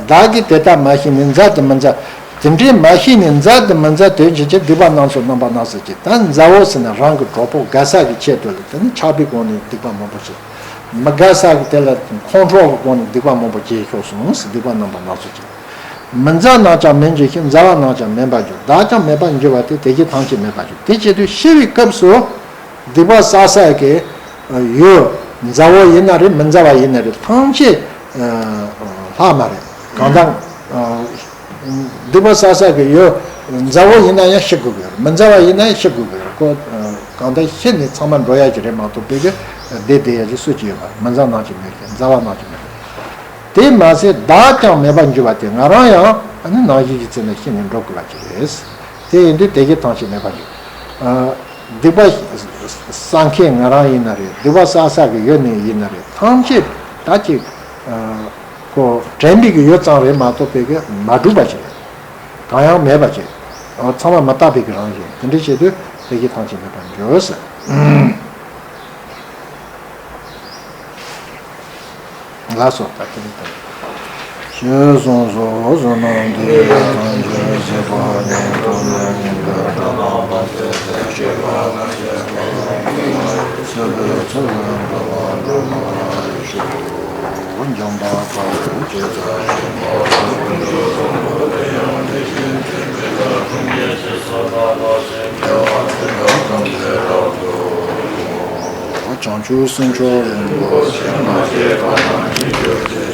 བདག་གིས་དེ་ལྟར་མ་ཤེས་ནས། མཛའ་དང་མི་མཛའ། དེ་འདྲའི་མ་ཤེས་ནས་མཛའ་དང་མི་མཛའ་དོན་གྱིས་འཆི། སྡིག་པ་རྣམ་ཚོགས་རྣམ་པ་སྣ་ཚོགས་བགྱིས། ད་མཛའ་བོ་ཟེར་ན་རང་གི་གྲོགས་པོ་དགའ་ས་གི་ཆེད་དུ་ལ་དེ་ནི་ཆགས་པའི་སྒོ་ནས་སྡིག་པ་མང་པོ་བྱེད། མི་དགའ་ས་གི་དེ་ལ་ཁོང་ཁྲོ་གི་སྒོ་ནས་སྡིག་པ་མང་པོ་བྱེད་ཤོག་གསུངས་ཟེར། སྡིག་པ་རྣམ་པ་སྣ་ཚོགས་བགྱིས། མི་མཛའ་རྣམས་ཀྱང་མི་འགྱུར་ཞིང་། མཛའ་བ་རྣམས་ཀྱང་མིན་པར་འགྱུར། བདག་ཀྱང་མེད་པར་འགྱུར་བ་སྟེ། དེ་བཞིན་ཐམས་ཅད་མེད་པར་འགྱུར། དེ་བྱེད་དུས་ཤི་བའི་སྐབས་སུ། སྡིག་པ་བསགས་ས་གི་ཡུལ། མཛའ་བོ་ཡིན་ན་རེད། མི་མཛའ་བ་ཡིན་ན་རེད། ཐམས་ཅད་ལྷག་མ་རེད། གང་ལྟར་སྡིག་པ་བསགས་ས་གི་ཡུལ། མཛའ་བོ་ཡིན་ན་ཡང་ཤི་དགོས་ཀྱི་ཡོད་རེད། མི་མཛའ་བ་ཡིན་ན་ཡང་ཤི་དགོས་ཀྱི་ཡོད་རེད། ཁོ་གང་ལྟར་ཤི་ནས་ཚང་མ་འགྲོ་ཡ་གི་རེད་མ་གཏོགས་པའི་གི་ བདེ་བདེ་ཡ་ཅིག་སུ་ཅིག་ཡོད་པ། མི་མཛའ་ནང་ཅིག་མེད་ཀྱི། མཛའ་བ་ནང་ཅིག་མེད་ཀྱི། དེ་མ་ཟད་བདག་ཀྱང་མེད་པར་འགྱུར་བ་དེ་ང་རང་ཡང་ཨ་ནི་ནང་བཞིན་གྱི་ཚེ་ན་ཤི་ནས་འགྲོ་དགོས་པ་ཅིག་རེད། དེ་ཡིན་དུས་བདེ་སྐྱིད་ཐམས་ཅད་མེད་པར་འགྱུར། ཨ། སྡིག་པ་བསགས་མཁན་ང་རང་ཡིན་ན་རེད། སྡིག་པ་བསགས་བསགས་ཀྱི་ཡོད་ནི་ཡིན་ན་རེད། ཐམས་ཅད་ད་ཅིག་ཨ། ཁོ་དྲན་པའི་གི་ཡོད་ཙང་རེད་མ་གཏོགས་པའི་གི་མ་གྲུབ་པ་ཅིག་རེད། གང་ཡང་མེད་པ་ཅིག་ཨ། ཚང་མ་མི་རྟག་པའི་གི་རང་བཞིན་དེ་འདྲ་བྱེད་དུས་བདེ་སྐྱིད་ཐམས་ཅད་མེད་པར་འགྱུར་ཟེར། ལགས་སོ། ད་དེ་རིང་ད་ཞེས་གསུངས་སོ། བསོད་ནམས་འདི་ཡིས་ཐམས་ཅད་གཟིགས་པ་ཉིད། ཐོབ་ནས་ཉེས་པའི་དགྲ་རྣམས་ཕམ་བྱས་ཏེ། སྐྱེ་རྒ་ན་འཆིའི་རྦ་ཀློང་འཁྲུགས་པ་ཡི། སྲིད་པའི་མཚོ་ལས་འགྲོ་བ་སྒྲོལ་བར་ཤོག། འཇམ་དཔལ་དཔའ་བོས་ཇི་ལྟར་བསྐུལ་བ་དེ་ཡང་དེ་བཞིན་དུ་སྤྱོད་པའི་བདག་ཐམས་ཅད་ཀྱི་སོ་ཐར་ལ་སེམས་བསྐྱེད་པ་དེ་དག་ཐམས་ཅད་རབ་ཏུ་བྱང་ཆུབ་སེམས་མཆོག་རིན་པོ་ཆེ་མ་སྐྱེས་པ་རྣམས་ཀྱི་རྒྱུ་སྟེ།